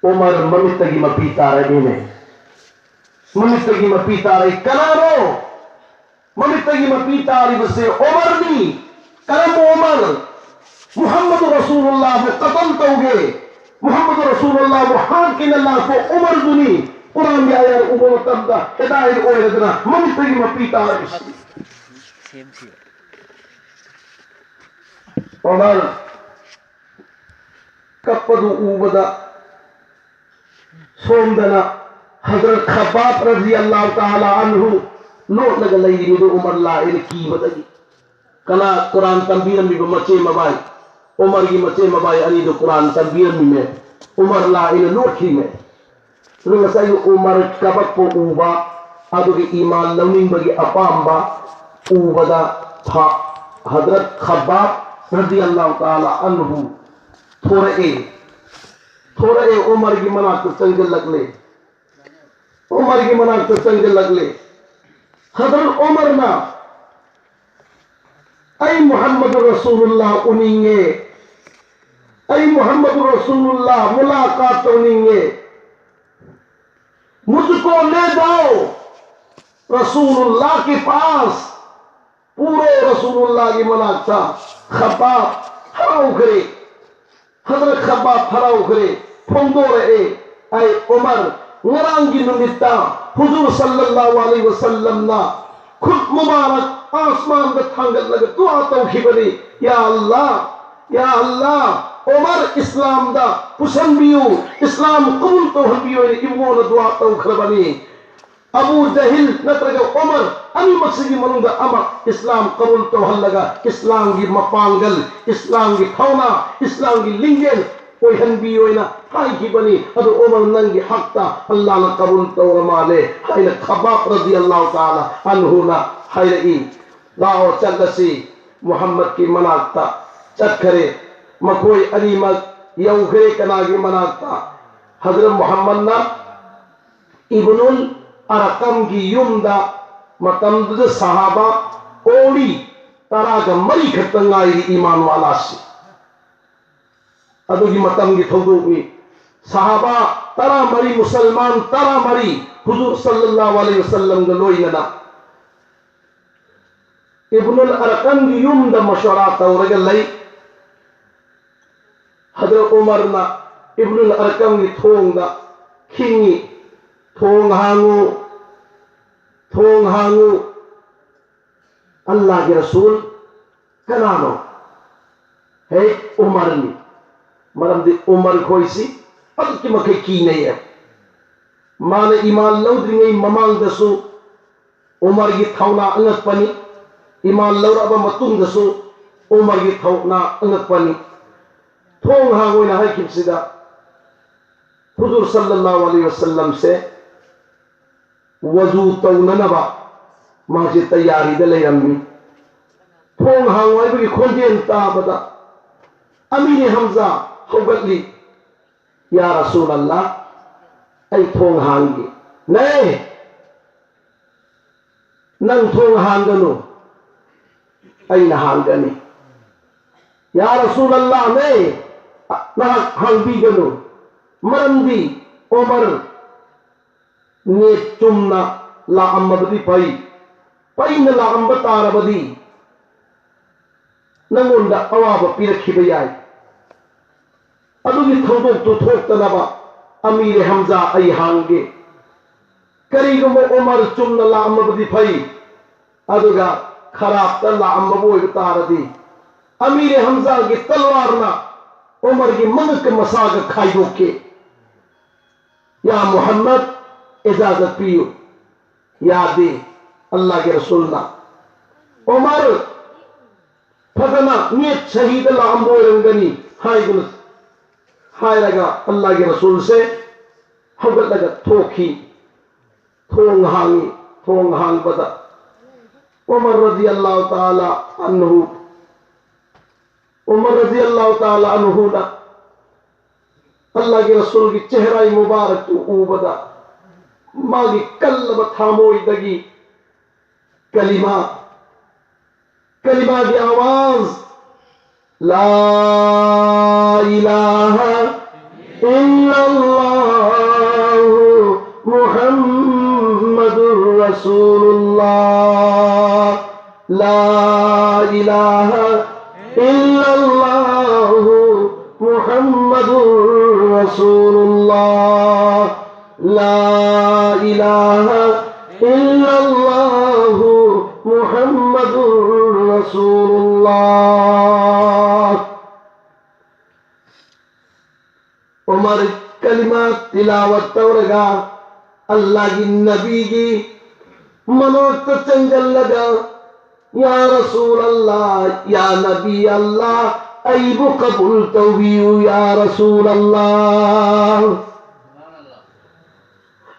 ꯎꯃꯔ ꯃꯃꯤꯠꯇꯒꯤ ꯃꯄꯤ ꯇꯥꯔꯛꯏꯅꯦ꯫ ꯃꯃꯤꯠꯇꯒꯤ ꯃꯄꯤ ꯇꯥꯔꯛꯏ꯫ ꯀꯅꯥꯅꯣ? ꯃꯃꯤꯠꯇꯒꯤ ꯃꯄꯤ ꯇꯥꯔꯤꯕꯁꯦ ꯎꯃꯔꯅꯤ꯫ ꯀꯔꯝꯕ ꯎꯃꯔ? ꯃꯨꯍꯝꯃꯗꯨ ꯔꯁꯨꯂꯨꯜꯂꯥꯍꯕꯨ ꯀꯇꯜ ꯇꯧꯒꯦ, ꯃꯨꯍꯝꯃꯗꯨ ꯔꯁꯨꯂꯨꯜꯂꯥꯍꯕꯨ ꯍꯥꯠꯀꯦꯅ ꯂꯥꯛꯄ ꯎꯃꯔꯗꯨꯅꯤ꯫ ꯀꯨꯔꯥꯟꯒꯤ ꯑꯥꯌꯥꯠ ꯎꯕ ꯃꯇꯝꯗ ꯍꯤꯗꯥꯌꯠ ꯑꯣꯏꯔꯗꯅ ꯃꯃꯤꯠꯇꯒꯤ ꯃꯄꯤ ꯇꯥꯔꯤꯕꯁꯤ꯫ ꯎꯃꯔ ꯀꯞꯄꯗꯨ ꯎꯕꯗ ꯁꯣꯝꯗꯅ ꯍꯖꯔꯠ ꯈꯕꯥꯕ ꯔꯗꯤꯌꯜꯂꯥꯍꯨ ꯇꯥꯂꯥ ꯑꯟꯍꯨ ꯂꯣꯠꯂꯒ ꯂꯩꯔꯤꯕꯗꯨ ꯎꯃꯔ ꯂꯥꯛꯑꯦꯅ ꯀꯤꯕꯗꯒꯤ꯫ ꯀꯅꯥ? ꯀꯨꯔꯥꯟ ꯇꯝꯕꯤꯔꯝꯃꯤꯕ ꯃꯆꯦ ꯃꯕꯥꯏ, ꯎꯃꯔꯒꯤ ꯃꯆꯦ ꯃꯕꯥꯏ ꯑꯅꯤꯗꯨ ꯀꯨꯔꯥꯟ ꯇꯝꯕꯤꯔꯝꯃꯤꯃꯦ꯫ ꯎꯃꯔ ꯂꯥꯛꯑꯦꯅ ꯂꯣꯠꯈꯤꯃꯦ꯫ ꯑꯗꯨ ꯉꯁꯥꯏꯒꯤ ꯎꯃꯔ ꯀꯕꯛꯄ ꯎꯕ, ꯑꯗꯨꯒꯤ ꯏꯃꯥꯟ ꯂꯧꯅꯤꯡꯕꯒꯤ ꯑꯄꯥꯝꯕ ꯎꯕꯗ ꯐ-, ꯍꯖꯔꯠ ꯈꯕꯥꯕ ꯔꯗꯤꯌꯜꯂꯥꯍꯨ ꯇꯥꯂꯥ ꯑꯟꯍꯨ ꯊꯣꯔꯛꯑꯦ꯫ ꯊꯣꯔꯛꯑꯦ, ꯎꯃꯔꯒꯤ ꯃꯅꯥꯛꯇ ꯆꯪꯁꯤꯜꯂꯛꯂꯦ꯫ ꯎꯃꯔꯒꯤ ꯃꯅꯥꯛꯇ ꯆꯪꯁꯤꯜꯂꯛꯂꯦ꯫ ꯍꯖꯔꯠ ꯎꯃꯔꯅ, "ꯑꯩ ꯃꯨꯍꯝꯃꯗꯨ ꯔꯁꯨꯂꯨꯜꯂꯥ ꯎꯅꯤꯡꯉꯦ, ꯑꯩ ꯃꯨꯍꯝꯃꯗꯨ ꯔꯁꯨꯂꯨꯜꯂꯥ ꯃꯨꯂꯥꯀꯥꯠ ꯇꯧꯅꯤꯡꯉꯦ, ꯃꯨꯖꯀꯣ ꯂꯦ ꯖꯥꯑꯣ ꯔꯁꯨꯂꯨꯜꯂꯥ ꯀꯦ ꯄꯥꯁ, ꯄꯨꯔꯣ ꯔꯁꯨꯂꯨꯜꯂꯥꯒꯤ ꯃꯅꯥꯛꯇ"꯫ ꯈꯕꯥꯕ ꯍꯔꯥꯎꯈ꯭ꯔꯦ꯫ ꯍꯖꯔꯠ ꯈꯕꯥꯕ ꯍꯔꯥꯎꯈ꯭ꯔꯦ, ꯐꯣꯡꯗꯣꯔꯛꯑꯦ, "ꯑꯩ ꯎꯃꯔ, ꯉꯔꯥꯡꯒꯤ ꯅꯨꯃꯤꯠꯇ ꯍꯨꯖꯨꯔ ꯁꯜꯂꯜꯂꯥꯍꯨ ꯑꯂꯩꯍꯤ ꯋꯁꯜꯂꯝꯅ ꯈꯨꯠ ꯃꯨꯕꯥꯔꯛ ꯑꯥꯁꯃꯥꯟꯗ ꯊꯥꯡꯒꯠꯂꯒ ꯗꯨꯑꯥ ꯇꯧꯈꯤꯕꯅꯤ, ꯌꯥ ꯑꯜꯂꯥ, ꯌꯥ ꯑꯜꯂꯥ, ꯎꯃꯔ ꯏꯁꯂꯥꯝꯗ ꯄꯨꯁꯟꯕꯤꯌꯨ, ꯏꯁꯂꯥꯝ ꯀꯕꯨꯜ ꯇꯧꯍꯟꯕꯤꯌꯨ" ꯍꯥꯏꯅ ꯏꯕꯨꯡꯉꯣꯅ ꯗꯨꯑꯥ ꯇꯧꯈ꯭ꯔꯕꯅꯤ꯫ ꯑꯕꯨ ꯖꯍꯤꯜ ꯅꯠꯇ꯭ꯔꯒ ꯎꯃꯔ ꯑꯅꯤꯃꯛꯁꯤꯒꯤ ꯃꯅꯨꯡꯗ ꯑꯃ ꯏꯁꯂꯥꯝ ꯀꯕꯨꯜ ꯇꯧꯍꯜꯂꯒ ꯏꯁꯂꯥꯝꯒꯤ ꯃꯄꯥꯡꯒꯜ, ꯏꯁꯂꯥꯝꯒꯤ ꯊꯧꯅꯥ, ꯏꯁꯂꯥꯝꯒꯤ ꯂꯤꯡꯖꯦꯜ ꯑꯣꯏꯍꯟꯕꯤꯌꯣꯅ ꯍꯥꯏꯈꯤꯕꯅꯤ꯫ ꯑꯗꯨ ꯎꯃꯔ, ꯅꯪꯒꯤ ꯍꯛꯇ ꯑꯜꯂꯥꯍꯅ ꯀꯕꯨꯜ ꯇꯧꯔ ꯃꯥꯜꯂꯦ ꯍꯥꯏꯅ ꯈꯕꯥꯕ ꯔꯗꯤꯌꯜꯂꯥꯍꯨ ꯇꯥꯂꯥ ꯑꯟꯍꯨꯅ ꯍꯥꯏꯔꯛꯏ꯫ ꯂꯥꯛꯑꯣ ꯆꯠꯂꯁꯤ꯫ ꯃꯨꯍꯝꯃꯗꯀꯤ ꯃꯅꯥꯛꯇ ꯆꯠꯈꯔꯦ꯫ ꯃꯈꯣꯏ ꯑꯅꯤꯃꯛ ꯌꯧꯈ꯭ꯔꯦ꯫ ꯀꯅꯥꯒꯤ ꯃꯅꯥꯛꯇ? ꯍꯖꯔꯠ ꯃꯨꯍꯝꯃꯗꯅ ꯏꯕꯅꯨꯜ ꯑꯔꯀꯝꯒꯤ ꯌꯨꯝꯗ꯫ ꯃꯇꯝꯗꯨꯗ ꯁꯍꯥꯕꯥ only ꯇꯔꯥꯒ ꯃꯔꯤ ꯈꯛꯇ ꯉꯥꯏꯔꯤ ꯏꯃꯥꯟ ꯋꯥꯂꯥꯁꯤ꯫ ꯑꯗꯨꯒꯤ ꯃꯇꯝꯒꯤ ꯊꯧꯗꯣꯛꯅꯤ꯫ ꯁꯍꯥꯕꯥ ꯇꯔꯥꯃꯔꯤ, ꯃꯨꯁꯜꯃꯥꯟ ꯇꯔꯥꯃꯔꯤ ꯍꯨꯖꯨꯔ ꯁꯜꯂꯜꯂꯥꯍꯨ ꯑꯂꯩꯍꯤ ꯋꯁꯜꯂꯝꯒ ꯂꯣꯏꯅꯅ ꯏꯕꯅꯨꯜ ꯑꯔꯀꯝꯒꯤ ꯌꯨꯝꯗ ꯃꯁꯋꯥꯔꯥ ꯇꯧꯔꯒ ꯂꯩ꯫ ꯍꯖꯔꯠ ꯎꯃꯔꯅ ꯏꯕꯅꯨꯜ ꯑꯔꯀꯝꯒꯤ ꯊꯣꯡꯗ ꯈꯤꯡꯉꯤ, "ꯊꯣꯡ ꯍꯥꯡꯉꯨ, ꯊꯣꯡ ꯍꯥꯡꯉꯨ"꯫ ꯑꯜꯂꯥꯍꯒꯤ ꯔꯁꯨꯜ ꯀꯅꯥꯅꯣ? ꯍꯦ, ꯎꯃꯔꯅꯤ꯫ ꯃꯔꯝꯗꯤ ꯎꯃꯔ ꯈꯣꯏꯁꯤ ꯑꯗꯨꯛꯀꯤ ꯃꯈꯩ ꯀꯤꯅꯩꯌꯦ꯫ ꯃꯥꯅ ꯏꯃꯥꯟ ꯂꯧꯗ꯭ꯔꯤꯉꯩ ꯃꯃꯥꯡꯗꯁꯨ ꯎꯃꯔꯒꯤ ꯊꯧꯅꯥ ꯑꯉꯛꯄꯅꯤ꯫ ꯏꯃꯥꯟ ꯂꯧꯔꯛꯑꯕ ꯃꯇꯨꯡꯗꯁꯨ ꯎꯃꯔꯒꯤ ꯊꯧꯅꯥ ꯑꯉꯛꯄꯅꯤ꯫ ꯊꯣꯡ ꯍꯥꯡꯉꯣꯏꯅ ꯍꯥꯏꯈꯤꯕꯁꯤꯗ ꯍꯨꯖꯨꯔ ꯁꯜꯂꯜꯂꯥꯍꯨ ꯑꯂꯩꯍꯤ ꯋꯁꯜꯂꯝꯁꯦ ꯋꯖꯨ ꯇꯧꯅꯅꯕ ꯃꯥꯁꯦ ꯇꯌꯥꯔꯤꯗ ꯂꯩꯔꯝꯃꯤ꯫ ꯊꯣꯡ ꯍꯥꯡꯉꯨ ꯍꯥꯏꯕꯒꯤ ꯈꯣꯟꯖꯦꯜ ꯇꯥꯕꯗ ꯑꯃꯤꯔꯦ ꯍꯝꯖꯥ ꯍꯧꯒꯠꯂꯤ꯫ "ꯌꯥ ꯔꯁꯨꯂꯜꯂꯥ, ꯑꯩ ꯊꯣꯡ ꯍꯥꯡꯒꯦ"꯫ "ꯅꯦ, ꯅꯪ ꯊꯣꯡ ꯍꯥꯡꯒꯅꯨ, ꯑꯩꯅ ꯍꯥꯡꯒꯅꯤ"꯫ "ꯌꯥ ꯔꯁꯨꯂꯜꯂꯥ, ꯅꯦ, ꯅꯍꯥꯛ ꯍꯥꯡꯕꯤꯒꯅꯨ, ꯃꯔꯝꯗꯤ ꯎꯃꯔ ꯅꯦꯠ ꯆꯨꯝꯅ ꯂꯥꯛꯑꯝꯃꯕꯗꯤ ꯐꯩ, ꯄꯩꯅ ꯂꯥꯛꯑꯝꯕ ꯇꯥꯔꯕꯗꯤ ꯅꯪꯉꯣꯟꯗ ꯑꯋꯥꯕ ꯄꯤꯔꯛꯈꯤꯕ ꯌꯥꯏ꯫ ꯑꯗꯨꯒꯤ ꯊꯧꯗꯣꯛꯇꯨ ꯊꯣꯛꯇꯅꯕ ꯑꯃꯤꯔꯦ ꯍꯝꯖꯥ ꯑꯩ ꯍꯥꯡꯒꯦ꯫ ꯀꯔꯤꯒꯨꯝꯕ ꯎꯃꯔ ꯆꯨꯝꯅ ꯂꯥꯛꯑꯝꯃꯕꯗꯤ ꯐꯩ, ꯑꯗꯨꯒ ꯈꯔꯥꯞꯇ ꯂꯥꯛꯑꯝꯕꯕꯨ ꯑꯣꯏꯕ ꯇꯥꯔꯗꯤ ꯑꯃꯤꯔꯦ ꯍꯝꯖꯥꯒꯤ ꯇꯜꯋꯥꯔꯅ ꯎꯃꯔꯒꯤ ꯃꯉꯛꯀ ꯃꯁꯥꯒ ꯈꯥꯏꯗꯣꯛꯀꯦ꯫ ꯌꯥ ꯃꯨꯍꯝꯃꯗ, ꯏꯖꯥꯖꯠ ꯄꯤꯌꯨ꯫ ꯌꯥꯗꯦ꯫ ꯑꯜꯂꯥꯍꯒꯤ ꯔꯁꯨꯜꯅ, "ꯎꯃꯔ ꯐꯖꯅ ꯅꯦꯠ ꯁꯍꯤꯗ ꯂꯥꯛꯑꯝꯕ ꯑꯣꯏꯔꯝꯒꯅꯤ" ꯍꯥꯏꯗꯨꯅ ꯍꯥꯏꯔꯒ ꯑꯜꯂꯥꯍꯒꯤ ꯔꯁꯨꯜꯁꯦ ꯍꯧꯒꯠꯂꯒ ꯊꯣꯛꯈꯤ꯫ ꯊꯣꯡ ꯍꯥꯡꯉꯤ꯫ ꯊꯣꯡ ꯍꯥꯡꯕꯗ ꯎꯃꯔ ꯔꯗꯤꯌꯜꯂꯥꯍꯨ ꯇꯥꯂꯥ ꯑꯟꯍꯨ, ꯎꯃꯔ ꯔꯗꯤꯌꯜꯂꯥꯍꯨ ꯇꯥꯂꯥ ꯑꯟꯍꯨꯅ ꯑꯜꯂꯥꯍꯒꯤ ꯔꯁꯨꯜꯒꯤ ꯆꯦꯍꯔꯥꯏ ꯃꯨꯕꯥꯔꯛꯇꯨ ꯎꯕꯗ, ꯃꯥꯒꯤ ꯀꯜꯂꯕ ꯊꯃꯣꯏꯗꯒꯤ ꯀꯂꯤꯃꯥ, ꯀꯂꯤꯃꯥꯒꯤ ꯑꯋꯥꯖ, لا إله إلا الله محمد رسول الله، لا إله إلا الله محمد رسول الله، لا إله إلا الله محمد رسول الله. ꯎꯃꯔ ꯀꯂꯤꯃꯥ ꯇꯤꯂꯥꯋꯠ ꯇꯧꯔꯒ ꯑꯜꯂꯥꯍꯒꯤ ꯅꯕꯤꯒꯤ ꯃꯅꯥꯛꯇ ꯆꯪꯁꯤꯜꯂꯒ, ꯌꯥ ꯔꯁꯨꯜ ꯑꯜꯂꯥꯍ, ꯌꯥ ꯅꯕꯤ ꯑꯜꯂꯥꯍ, ꯑꯩꯕꯨ ꯀꯕꯨꯜ ꯇꯧꯕꯤꯌꯨ, ꯌꯥ ꯔꯁꯨꯜ ꯑꯜꯂꯥꯍ꯫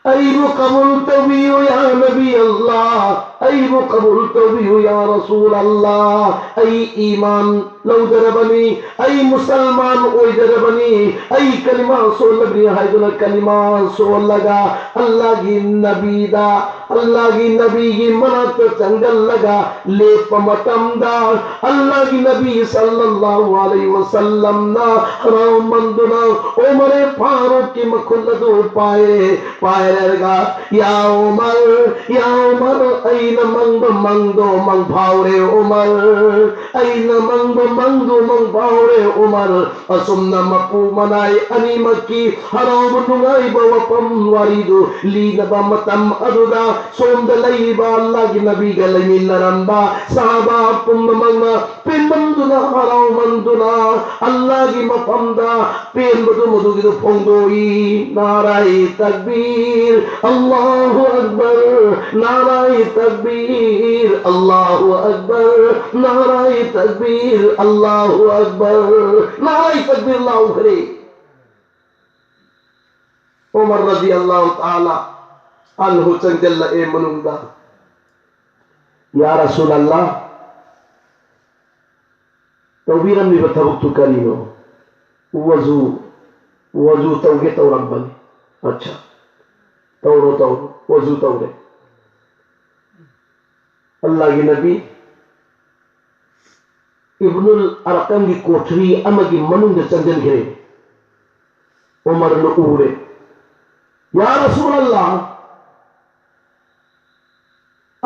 ꯑꯩꯕꯨ ꯀꯕꯨꯜ ꯇꯧꯕꯤꯌꯨ, ꯌꯥ ꯅꯕꯤ ꯑꯜꯂꯥꯍ꯫ ꯑꯩꯕꯨ ꯀꯕꯨꯜ ꯇꯧꯕꯤꯌꯨ, ꯌꯥ ꯔꯁꯨꯜ ꯑꯜꯂꯥꯍ꯫ ꯑꯩ ꯏꯃꯥꯟ ꯂꯧꯖꯔꯕꯅꯤ, ꯑꯩ ꯃꯨꯁꯜꯃꯥꯟ ꯑꯣꯏꯖꯔꯕꯅꯤ, ꯑꯩ ꯀꯂꯤꯃꯥ ꯁꯣꯜꯂꯕꯅꯤ ꯍꯥꯏꯗꯨꯅ ꯀꯂꯤꯃꯥ ꯁꯣꯜꯂꯒ ꯑꯜꯂꯥꯍꯒꯤ ꯅꯕꯤꯗ, ꯑꯜꯂꯥꯍꯒꯤ ꯅꯕꯤꯒꯤ ꯃꯅꯥꯛꯇ ꯆꯪꯁꯤꯜꯂꯒ ꯂꯦꯞꯄ ꯃꯇꯝꯗ, ꯑꯜꯂꯥꯍꯒꯤ ꯅꯕꯤ ꯁꯜꯂꯜꯂꯥꯍꯨ ꯑꯂꯩꯍꯤ ꯋꯁꯜꯂꯝꯅ ꯍꯔꯥꯎꯃꯟꯗꯨꯅ ꯎꯃꯔ ꯐꯥꯔꯨꯛꯀꯤ ꯃꯈꯨꯠ ꯑꯗꯨ ꯄꯥꯏꯔꯦ꯫ ꯄꯥꯏꯔꯒ, ꯌꯥ ꯎꯃꯔ, ꯌꯥ ꯎꯃꯔ, ꯑꯩꯅ ꯃꯪꯕ ꯃꯪꯗꯣ ꯃꯪ ꯐꯥꯎꯔꯦ ꯎꯃꯔ, ꯑꯩꯅ ꯃꯪꯕ ꯃꯪꯗꯣ ꯃꯪ ꯐꯥꯎꯔꯦ ꯎꯃꯔ꯫ ꯑꯁꯨꯝꯅ ꯃꯄꯨ ꯃꯅꯥꯏ ꯑꯅꯤꯃꯛꯀꯤ ꯍꯔꯥꯎꯕ ꯅꯨꯡꯉꯥꯏꯕ ꯋꯥꯐꯝ ꯋꯥꯔꯤꯗꯨ ꯂꯤꯅꯕ ꯃꯇꯝ ꯑꯗꯨꯗ ꯁꯣꯝꯗ ꯂꯩꯔꯤꯕ ꯑꯜꯂꯥꯍꯒꯤ ꯅꯕꯤꯒ ꯂꯩꯃꯤꯟꯅꯔꯝꯕ ꯁꯍꯥꯕꯥ ꯄꯨꯝꯅꯃꯛꯅ ꯄꯦꯟꯃꯟꯗꯨꯅ, ꯍꯔꯥꯎꯃꯟꯗꯨꯅ ꯑꯜꯂꯥꯍꯒꯤ ꯃꯐꯝꯗ ꯄꯦꯟꯕꯗꯨ ꯃꯗꯨꯒꯤꯗꯨ ꯐꯣꯡꯗꯣꯛꯏ꯫ ꯅꯥꯔꯥꯏ ꯇꯛꯕꯤꯔ, ꯑꯜꯂꯥꯍꯨ ꯑꯛꯕꯔ, ꯅꯥꯔꯥꯏ ꯇꯛꯕꯤꯔ, ꯑꯜꯂꯥꯍꯨ ꯑꯛꯕꯔ, ꯅꯥꯔꯥꯏ ꯇꯛꯕꯤꯔ, ꯑꯜꯂꯥꯍꯨ ꯑꯛꯕꯔ, ꯅꯥꯔꯥꯏ ꯇꯛꯕꯤꯔ ꯂꯥꯎꯈ꯭ꯔꯦ꯫ ꯎꯃꯔ ꯔꯗꯤꯌꯜꯂꯥꯍꯨ ꯇꯥꯂꯥ ꯑꯟꯍꯨ ꯆꯪꯁꯤꯜꯂꯛꯑꯦ ꯃꯅꯨꯡꯗ꯫ ꯌꯥ ꯔꯁꯨꯜ ꯑꯜꯂꯥꯍ, ꯇꯧꯕꯤꯔꯝꯂꯤꯕ ꯊꯕꯛꯇꯨ ꯀꯔꯤꯅꯣ? ꯋꯖꯨ ꯋꯖꯨ ꯇꯧꯒꯦ ꯇꯧꯔꯝꯕꯅꯤ꯫ ꯑꯠꯆꯥ, ꯇꯧꯔꯣ, ꯇꯧꯔꯣ, ꯋꯖꯨ ꯇꯧꯔꯦ꯫ ꯑꯜꯂꯥꯍꯒꯤ ꯅꯕꯤ ꯏꯕꯅꯨꯜ ꯑꯔꯀꯝꯒꯤ ꯀꯣꯊꯔꯤ ꯑꯃꯒꯤ ꯃꯅꯨꯡꯗ ꯆꯪꯁꯤꯟꯈ꯭ꯔꯦ꯫ ꯎꯃꯔꯅ ꯎꯔꯦ, "ꯌꯥ ꯔꯁꯨꯂꯜꯂꯥꯍ,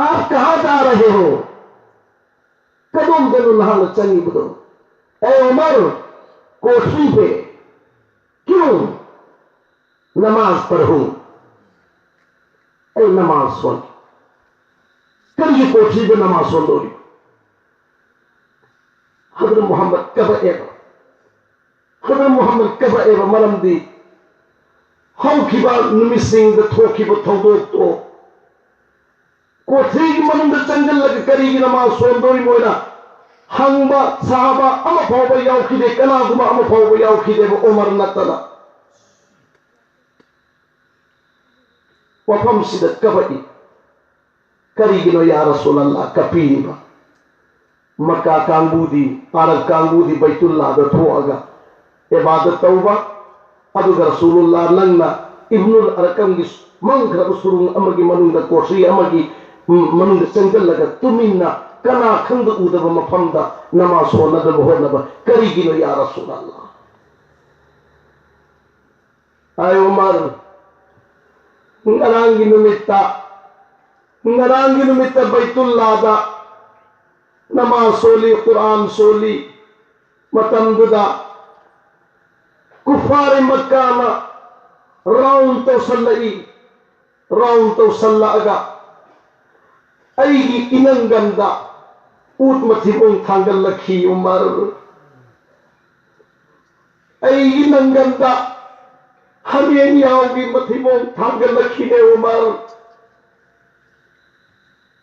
ꯑꯥꯞ ꯀꯍꯥ ꯖꯥ ꯔꯍꯦ ꯍꯣ?" ꯀꯗꯣꯝꯗꯅꯣ ꯅꯍꯥꯛꯅ ꯆꯪꯉꯤꯕꯗꯣ? ꯑꯦ ꯎꯃꯔ, ꯀꯣꯊꯔꯤ ꯄꯦ ꯀ꯭ꯌꯨ ꯅꯃꯥꯖ ꯄꯔꯍꯨ? ꯑꯩ ꯅꯃꯥꯖ ꯁꯣꯟ-, ꯀꯔꯤꯒꯤ ꯀꯣꯊꯔꯤꯗ ꯅꯃꯥꯖ ꯁꯣꯟꯗꯧꯔꯤ? ꯍꯖꯔꯠ ꯃꯨꯍꯝꯃꯗ ꯀꯞꯄꯛꯑꯦꯕ꯫ ꯍꯖꯔꯠ ꯃꯨꯍꯝꯃꯗ ꯀꯞꯄꯛꯑꯦꯕ, ꯃꯔꯝꯗꯤ ꯍꯧꯈꯤꯕ ꯅꯨꯃꯤꯠꯁꯤꯡꯗ ꯊꯣꯛꯈꯤꯕ ꯊꯧꯗꯣꯛꯇꯣ ꯀꯣꯊꯔꯤꯒꯤ ꯃꯅꯨꯡꯗ ꯆꯪꯁꯤꯜꯂꯒ ꯀꯔꯤꯒꯤ ꯅꯃꯥꯖ ꯁꯣꯟꯗꯣꯔꯤꯃꯣꯏꯅ ꯍꯪꯕ ꯁꯍꯥꯕꯥ ꯑꯃ ꯐꯥꯎꯕ ꯌꯥꯎꯈꯤꯗꯦ, ꯀꯅꯥꯒꯨꯝꯕ ꯑꯃ ꯐꯥꯎꯕ ꯌꯥꯎꯈꯤꯗꯦꯕ, ꯎꯃꯔ ꯅꯠꯇꯅ꯫ ꯋꯥꯐꯝꯁꯤꯗ ꯀꯕꯛꯏ꯫ ꯀꯔꯤꯒꯤꯅꯣ ꯌꯥ ꯔꯁꯨꯂꯜꯂꯥꯍ ꯀꯞꯄꯤꯔꯤꯕ? ꯃꯛꯀꯥ ꯀꯥꯡꯕꯨꯗꯤ, ꯑꯔꯕ ꯀꯥꯡꯕꯨꯗꯤ ꯕꯩꯇꯨꯜꯂꯥꯗ ꯊꯣꯛꯑꯒ ꯏꯕꯥꯗꯠ ꯇꯧꯕ, ꯑꯗꯨꯒ ꯔꯁꯨꯂꯨꯜꯂꯥꯍ ꯅꯪꯅ ꯏꯕꯅꯨꯜ ꯑꯔꯀꯝꯒꯤ ꯃꯝꯈ꯭ꯔꯕ ꯁꯨꯔꯨꯡ ꯑꯃꯒꯤ ꯃꯅꯨꯡꯗ, ꯀꯣꯊꯔꯤ ꯑꯃꯒꯤ, ꯎꯝ, ꯃꯅꯨꯡꯗ ꯆꯪꯁꯤꯜꯂꯒ ꯇꯨꯃꯤꯟꯅ ꯀꯅꯥ ꯈꯪꯗ ꯎꯗꯕ ꯃꯐꯝꯗ ꯅꯃꯥꯖ ꯁꯣꯟꯅꯗꯕ ꯍꯣꯠꯅꯕ ꯀꯔꯤꯒꯤꯅꯣ ꯌꯥ ꯔꯁꯨꯂꯜꯂꯥꯍ? ꯑꯥꯏ ꯎꯃꯔ, ꯉꯔꯥꯡꯒꯤ ꯅꯨꯃꯤꯠꯇ, ꯉꯔꯥꯡꯒꯤ ꯅꯨꯃꯤꯠꯇ ꯕꯩꯇꯨꯜꯂꯥꯗ ꯅꯃꯥꯖ ꯁꯣꯜꯂꯤ, ꯀꯨꯔꯥꯟ ꯁꯣꯜꯂꯤ꯫ ꯃꯇꯝꯗꯨꯗ ꯀꯨꯐꯥꯔ ꯃꯛꯀꯥꯅ ꯔꯥꯎꯟ ꯇꯧꯁꯜꯂꯛꯏ꯫ ꯔꯥꯎꯟ ꯇꯧꯁꯜꯂꯛꯑꯒ ꯑꯩꯒꯤ ꯏꯅꯪꯒꯟꯗ ꯎꯠ ꯃꯊꯤꯕꯣꯡ ꯊꯥꯡꯒꯠꯂꯛꯈꯤ ꯎꯃꯔ꯫ ꯑꯩꯒꯤ ꯅꯪꯒꯟꯗ ꯍꯥꯃꯦꯡ ꯌꯥꯎꯒꯤ ꯃꯊꯤꯕꯣꯡ ꯊꯥꯡꯒꯠꯂꯛꯈꯤꯅꯦ ꯎꯃꯔ꯫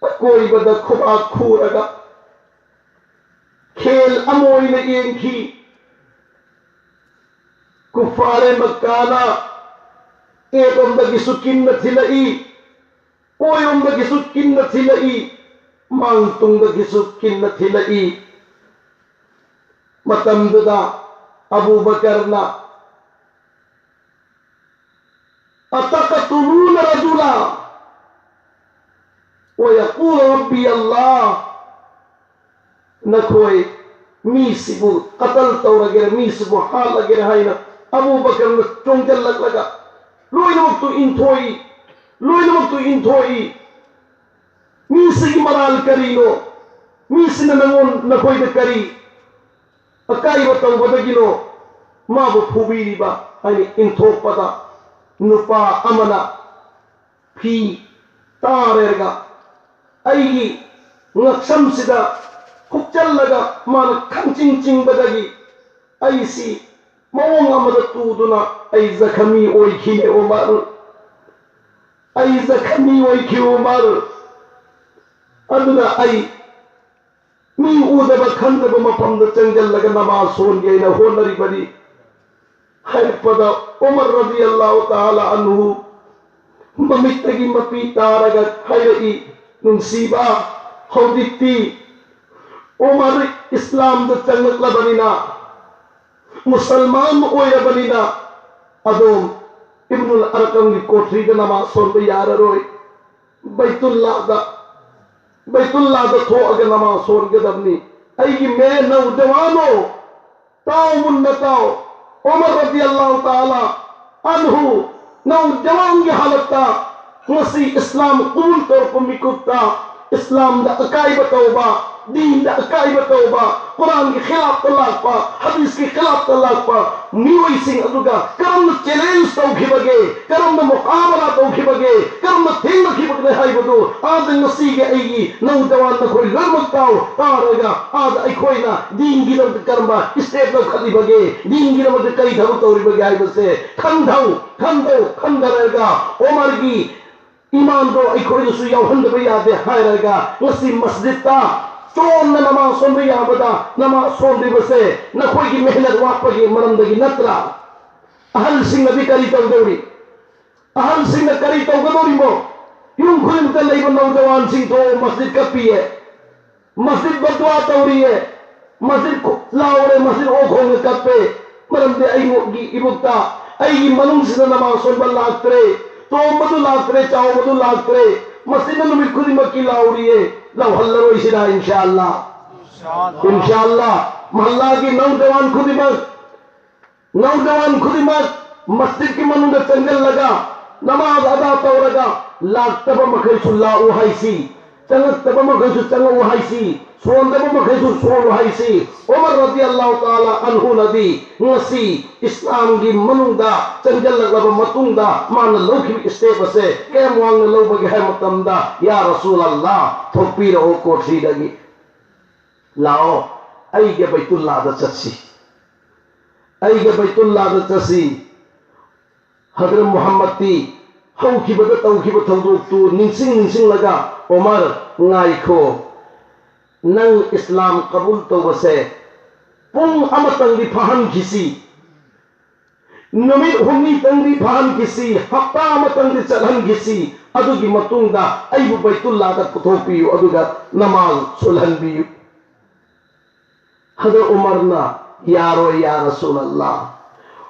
ꯑꯀꯣꯏꯕꯗ ꯈꯨꯕꯥꯛ ꯈꯨꯔꯒ ꯈꯦꯜ ꯑꯃ ꯑꯣꯏꯅ ꯌꯦꯡꯈꯤ꯫ ꯀꯨꯐꯥꯔꯦ ꯃꯛꯀꯥꯅ ꯑꯦꯠꯂꯣꯝꯗꯒꯤꯁꯨ ꯀꯤꯟꯅ ꯊꯤꯜꯂꯛꯏ, ꯑꯣꯏꯔꯣꯝꯗꯒꯤꯁꯨ ꯀꯤꯟꯅ ꯊꯤꯜꯂꯛꯏ, ꯃꯥꯡ ꯇꯨꯡꯗꯒꯤꯁꯨ ꯀꯤꯟꯅ ꯊꯤꯜꯂꯛꯏ꯫ ꯃꯇꯝꯗꯨꯗ ꯑꯕꯨ ꯕꯀꯔꯅ أتقتلون رجلا ويقول ربي الله. ꯅꯈꯣꯏ ꯃꯤꯁꯤꯕꯨ ꯀꯇꯜ ꯇꯧꯔꯒꯦꯔꯥ, ꯃꯤꯁꯤꯕꯨ ꯍꯥꯠꯂꯒꯦꯔꯥ ꯍꯥꯏꯅ ꯑꯕꯨ ꯕꯀꯔꯅ ꯆꯣꯡꯖꯜꯂꯛꯂꯒ ꯂꯣꯏꯅꯃꯛꯇꯨ ꯏꯟꯊꯣꯛꯏ, ꯂꯣꯏꯅꯃꯛꯇꯨ ꯏꯟꯊꯣꯛꯏ꯫ ꯃꯤꯁꯤꯒꯤ ꯃꯔꯥꯜ ꯀꯔꯤꯅꯣ? ꯃꯤꯁꯤꯅ ꯅꯉꯣꯟ-, ꯅꯈꯣꯏꯗ ꯀꯔꯤ ꯑꯀꯥꯏꯕ ꯇꯧꯕꯗꯒꯤꯅꯣ ꯃꯥꯕꯨ ꯐꯨꯕꯤꯔꯤꯕ ꯍꯥꯏꯅ ꯏꯟꯊꯣꯛꯄꯗ, ꯅꯨꯄꯥ ꯑꯃꯅ ꯐꯤ ꯇꯥꯔꯦꯔꯒ ꯑꯩꯒꯤ ꯉꯛꯁꯝꯁꯤꯗ ꯈꯨꯛꯆꯜꯂꯒ ꯃꯥꯅ ꯈꯪꯆꯤꯡ ꯆꯤꯡꯕꯗꯒꯤ ꯑꯩꯁꯤ ꯃꯑꯣꯡ ꯑꯃꯗ ꯇꯨꯗꯨꯅ ꯑꯩ ꯖꯈꯃꯤ ꯑꯣꯏꯈꯤꯅꯦ ꯎꯃꯔ꯫ ꯑꯩ ꯖꯈꯃꯤ ꯑꯣꯏꯈꯤ ꯎꯃꯔ꯫ ꯑꯗꯨꯅ ꯑꯩ ꯃꯤ ꯎꯗꯕ ꯈꯪꯗꯕ ꯃꯐꯝꯗ ꯆꯪꯁꯤꯜꯂꯒ ꯅꯃꯥꯖ ꯁꯣꯟꯒꯦ ꯍꯥꯏꯅ ꯍꯣꯠꯅꯔꯤꯕꯅꯤ ꯍꯥꯏꯔꯛꯄꯗ, ꯎꯃꯔ ꯔꯗꯤꯌꯜꯂꯥꯍꯨ ꯇꯥꯂꯥ ꯑꯟꯍꯨ ꯃꯃꯤꯠꯇꯒꯤ ꯃꯄꯤ ꯇꯥꯔꯒ ꯍꯥꯏꯔꯛꯏ, "ꯅꯨꯡꯁꯤꯕ, ꯍꯧꯖꯤꯛꯇꯤ ꯎꯃꯔ ꯏꯁꯂꯥꯝꯗ ꯆꯪꯂꯛꯂꯕꯅꯤꯅ, ꯃꯨꯁꯜꯃꯥꯟ ꯑꯣꯏꯔꯕꯅꯤꯅ, ꯑꯗꯣꯝ ꯏꯕꯅꯨꯜ ꯑꯔꯀꯝꯒꯤ ꯀꯣꯊ꯭ꯔꯤꯗ ꯅꯃꯥꯖ ꯁꯣꯟꯕ ꯌꯥꯔꯔꯣꯏ꯫ ꯕꯩꯇꯨꯜꯂꯥꯗ, ꯕꯩꯇꯨꯜꯂꯥꯗ ꯊꯣꯛꯑꯒ ꯅꯃꯥꯖ ꯁꯣꯟꯒꯗꯕꯅꯤ꯫ ꯑꯩꯒꯤ ꯃꯦ ꯅꯧꯖꯋꯥꯅꯣ, ꯇꯥꯎ, ꯃꯨꯟꯅ ꯇꯥꯎ꯫ ꯎꯃꯔ ꯔꯗꯤꯌꯜꯂꯥꯍꯨ ꯇꯥꯂꯥ ꯑꯟꯍꯨ, ꯅꯧꯖꯋꯥꯟꯒꯤ ꯍꯥꯂꯠꯇ ꯉꯁꯤ ꯏꯁꯂꯥꯝ ꯀꯕꯨꯜ ꯇꯧꯔꯛꯄ ꯃꯤꯀꯨꯞꯇ ꯏꯁꯂꯥꯝꯗ ꯑꯀꯥꯏꯕ ꯇꯧꯕ, ꯗꯤꯟꯗ ꯑꯀꯥꯏꯕ ꯇꯧꯕ, ꯀꯨꯔꯥꯟꯒꯤ ꯈꯤꯂꯥꯐꯇ ꯂꯥꯛꯄ, ꯍꯗꯤꯁꯀꯤ ꯈꯤꯂꯥꯐꯇ ꯂꯥꯛꯄ ꯃꯤꯑꯣꯏꯁꯤꯡ ꯑꯗꯨꯒ ꯀꯔꯝꯅ ꯆꯦꯂꯦꯟꯖ ꯇꯧꯈꯤꯕꯒꯦ, ꯀꯔꯝꯅ ꯃꯨꯀꯥꯕꯂꯥ ꯇꯧꯈꯤꯕꯒꯦ, ꯀꯔꯝꯅ ꯊꯦꯡꯅꯈꯤꯕꯒꯦ ꯍꯥꯏꯕꯗꯨ ꯑꯥꯗ ꯉꯁꯤꯒꯤ ꯑꯩꯒꯤ ꯅꯧꯖꯋꯥꯟ ꯅꯈꯣꯏ ꯂꯣꯏꯅꯃꯛ ꯇꯥꯎ, ꯇꯥꯔꯒ ꯑꯥꯗ ꯑꯩꯈꯣꯏꯅ ꯗꯤꯟꯒꯤꯗꯃꯛꯇ ꯀꯔꯝꯕ ꯁ꯭ꯇꯦꯞ ꯂꯧꯈꯠꯂꯤꯕꯒꯦ, ꯗꯤꯟꯒꯤꯗꯃꯛꯇ ꯀꯔꯤ ꯊꯕꯛ ꯇꯧꯔꯤꯕꯒꯦ ꯍꯥꯏꯕꯁꯦ ꯈꯟꯊꯧ, ꯈꯟꯊꯧ, ꯈꯟꯊꯔꯒ ꯎꯃꯔꯒꯤ ꯏꯃꯥꯟꯗꯣ ꯑꯩꯈꯣꯏꯗꯁꯨ ꯌꯥꯎꯍꯟꯗꯕ ꯌꯥꯗꯦ ꯍꯥꯏꯔꯒ ꯉꯁꯤ ꯃꯁꯖꯤꯗꯇ ꯆꯣꯟꯅ ꯅꯃꯥꯖ ꯁꯣꯟꯕ ꯌꯥꯕꯗ ꯅꯃꯥꯖ ꯁꯣꯟꯕꯤꯕꯁꯦ ꯅꯈꯣꯏꯒꯤ ꯃꯦꯍꯅꯠ ꯋꯥꯠꯄꯒꯤ ꯃꯔꯝꯗꯒꯤ ꯅꯠꯇ꯭ꯔꯥ? ꯑꯍꯜꯁꯤꯡꯅꯗꯤ ꯀꯔꯤ ꯇꯧꯗꯧꯔꯤ? ꯑꯍꯜꯁꯤꯡꯅ ꯀꯔꯤ ꯇꯧꯒꯗꯧꯔꯤꯕꯣ? ꯌꯨꯝ ꯈꯨꯗꯤꯡꯃꯛꯇ ꯂꯩꯕ ꯅꯧꯖꯋꯥꯟꯁꯤꯡ ꯊꯣꯛꯑꯣ, ꯃꯁꯖꯤꯗ ꯀꯞꯄꯤꯌꯦ, ꯃꯁꯖꯤꯗ ꯕꯗꯋꯥ ꯇꯧꯔꯤꯌꯦ, ꯃꯁꯖꯤꯗ ꯈꯨ-, ꯂꯥꯎꯔꯦ, ꯃꯁꯖꯤꯗ ꯑꯣꯛ ꯈꯣꯡꯅ ꯀꯞꯄꯦ꯫ ꯃꯔꯝꯗꯤ ꯑꯩꯒꯤ ꯏꯕꯨꯛꯇ ꯑꯩꯒꯤ ꯃꯅꯨꯡꯁꯤꯗ ꯅꯃꯥꯖ ꯁꯣꯟꯕ ꯂꯥꯛꯇ꯭ꯔꯦ, ꯇꯣꯝꯕꯗꯨ ꯂꯥꯛꯇ꯭ꯔꯦ, ꯆꯥꯎꯕꯗꯨ ꯂꯥꯛꯇ꯭ꯔꯦ, ꯃꯁꯤꯅ ꯅꯨꯃꯤꯠ ꯈꯨꯗꯤꯡꯃꯛꯀꯤ ꯂꯥꯎꯔꯤꯌꯦ, ꯂꯥꯎꯍꯜꯂꯔꯣꯏꯁꯤꯔꯥ? ꯏꯟꯁꯥ ꯑꯜꯂꯥ, ꯏꯟꯁꯥ ꯑꯜꯂꯥ, ꯃꯍꯜꯂꯥꯒꯤ ꯅꯧꯖꯋꯥꯟ ꯈꯨꯗꯤꯡꯃꯛ, ꯅꯧꯖꯋꯥꯟ ꯈꯨꯗꯤꯡꯃꯛ ꯃꯁꯖꯤꯗꯀꯤ ꯃꯅꯨꯡꯗ ꯆꯪꯁꯤꯜꯂꯒ ꯅꯃꯥꯖ ꯑꯗꯥ ꯇꯧꯔꯒ ꯂꯥꯛꯇꯕ ꯃꯈꯩꯁꯨ ꯂꯥꯛꯎ ꯍꯥꯏꯁꯤ, ꯆꯪꯉꯛꯇꯕ ꯃꯈꯩꯁꯨ ꯆꯪꯉꯛꯎ ꯍꯥꯏꯁꯤ, ꯁꯣꯟꯗꯕ ꯃꯈꯩꯁꯨ ꯁꯣꯜꯂꯨ ꯍꯥꯏꯁꯤ꯫ ꯎꯃꯔ ꯔꯗꯤꯌꯜꯂꯥꯍꯨ ꯇꯥꯂꯥ ꯑꯟꯍꯨꯅꯗꯤ ꯉꯁꯤ ꯏꯁꯂꯥꯝꯒꯤ ꯃꯅꯨꯡꯗ ꯆꯪꯁꯤꯜꯂꯛꯂꯕ ꯃꯇꯨꯡꯗ ꯃꯥꯅ ꯂꯧꯈꯤꯕ step ꯑꯁꯦ ꯀꯌꯥꯝ ꯋꯥꯡꯅ ꯂꯧꯕꯒꯦ ꯍꯥꯏꯕ ꯃꯇꯝꯗ, "ꯌꯥ ꯔꯁꯨꯜ ꯑꯜꯂꯥ, ꯊꯣꯛꯄꯤꯔꯛꯑꯣ ꯀꯣꯊꯤꯗꯒꯤ, ꯂꯥꯛꯑꯣ, ꯑꯩꯒ ꯕꯩꯇꯨꯜꯂꯥꯗ ꯆꯠꯁꯤ, ꯑꯩꯒ ꯕꯩꯇꯨꯜꯂꯥꯗ ꯆꯠꯁꯤ"꯫ ꯍꯖꯔꯠ ꯃꯨꯍꯝꯃꯗꯇꯤ ꯍꯧꯈꯤꯕꯗ ꯇꯧꯈꯤꯕ ꯊꯧꯗꯣꯛꯇꯨ ꯅꯤꯡꯁꯤꯡ ꯅꯤꯡꯁꯤꯡꯂꯒ, "ꯎꯃꯔ, ꯉꯥꯏꯈꯣ, ꯅꯪ ꯏꯁꯂꯥꯝ ꯀꯕꯨꯜ ꯇꯧꯕꯁꯦ ꯄꯨꯡ ꯑꯃꯇꯪꯗꯤ ꯐꯥꯍꯟꯈꯤꯁꯤ, ꯅꯨꯃꯤꯠ ꯍꯨꯝꯅꯤꯇꯪꯗꯤ ꯐꯥꯍꯟꯈꯤꯁꯤ, ꯍꯞꯇꯥ ꯑꯃꯇꯪꯗꯤ ꯆꯠꯍꯟꯈꯤꯁꯤ, ꯑꯗꯨꯒꯤ ꯃꯇꯨꯡꯗ ꯑꯩꯕꯨ ꯕꯩꯇꯨꯜꯂꯥꯗ ꯄꯨꯊꯣꯛꯄꯤꯌꯨ, ꯑꯗꯨꯒ ꯅꯃꯥꯖ ꯁꯣꯜꯍꯟꯕꯤꯌꯨ"꯫ ꯑꯗꯣ ꯎꯃꯔꯅ, "ꯌꯥꯔꯣꯏ, ꯌꯥ ꯔꯁꯨꯜ ꯑꯜꯂꯥ,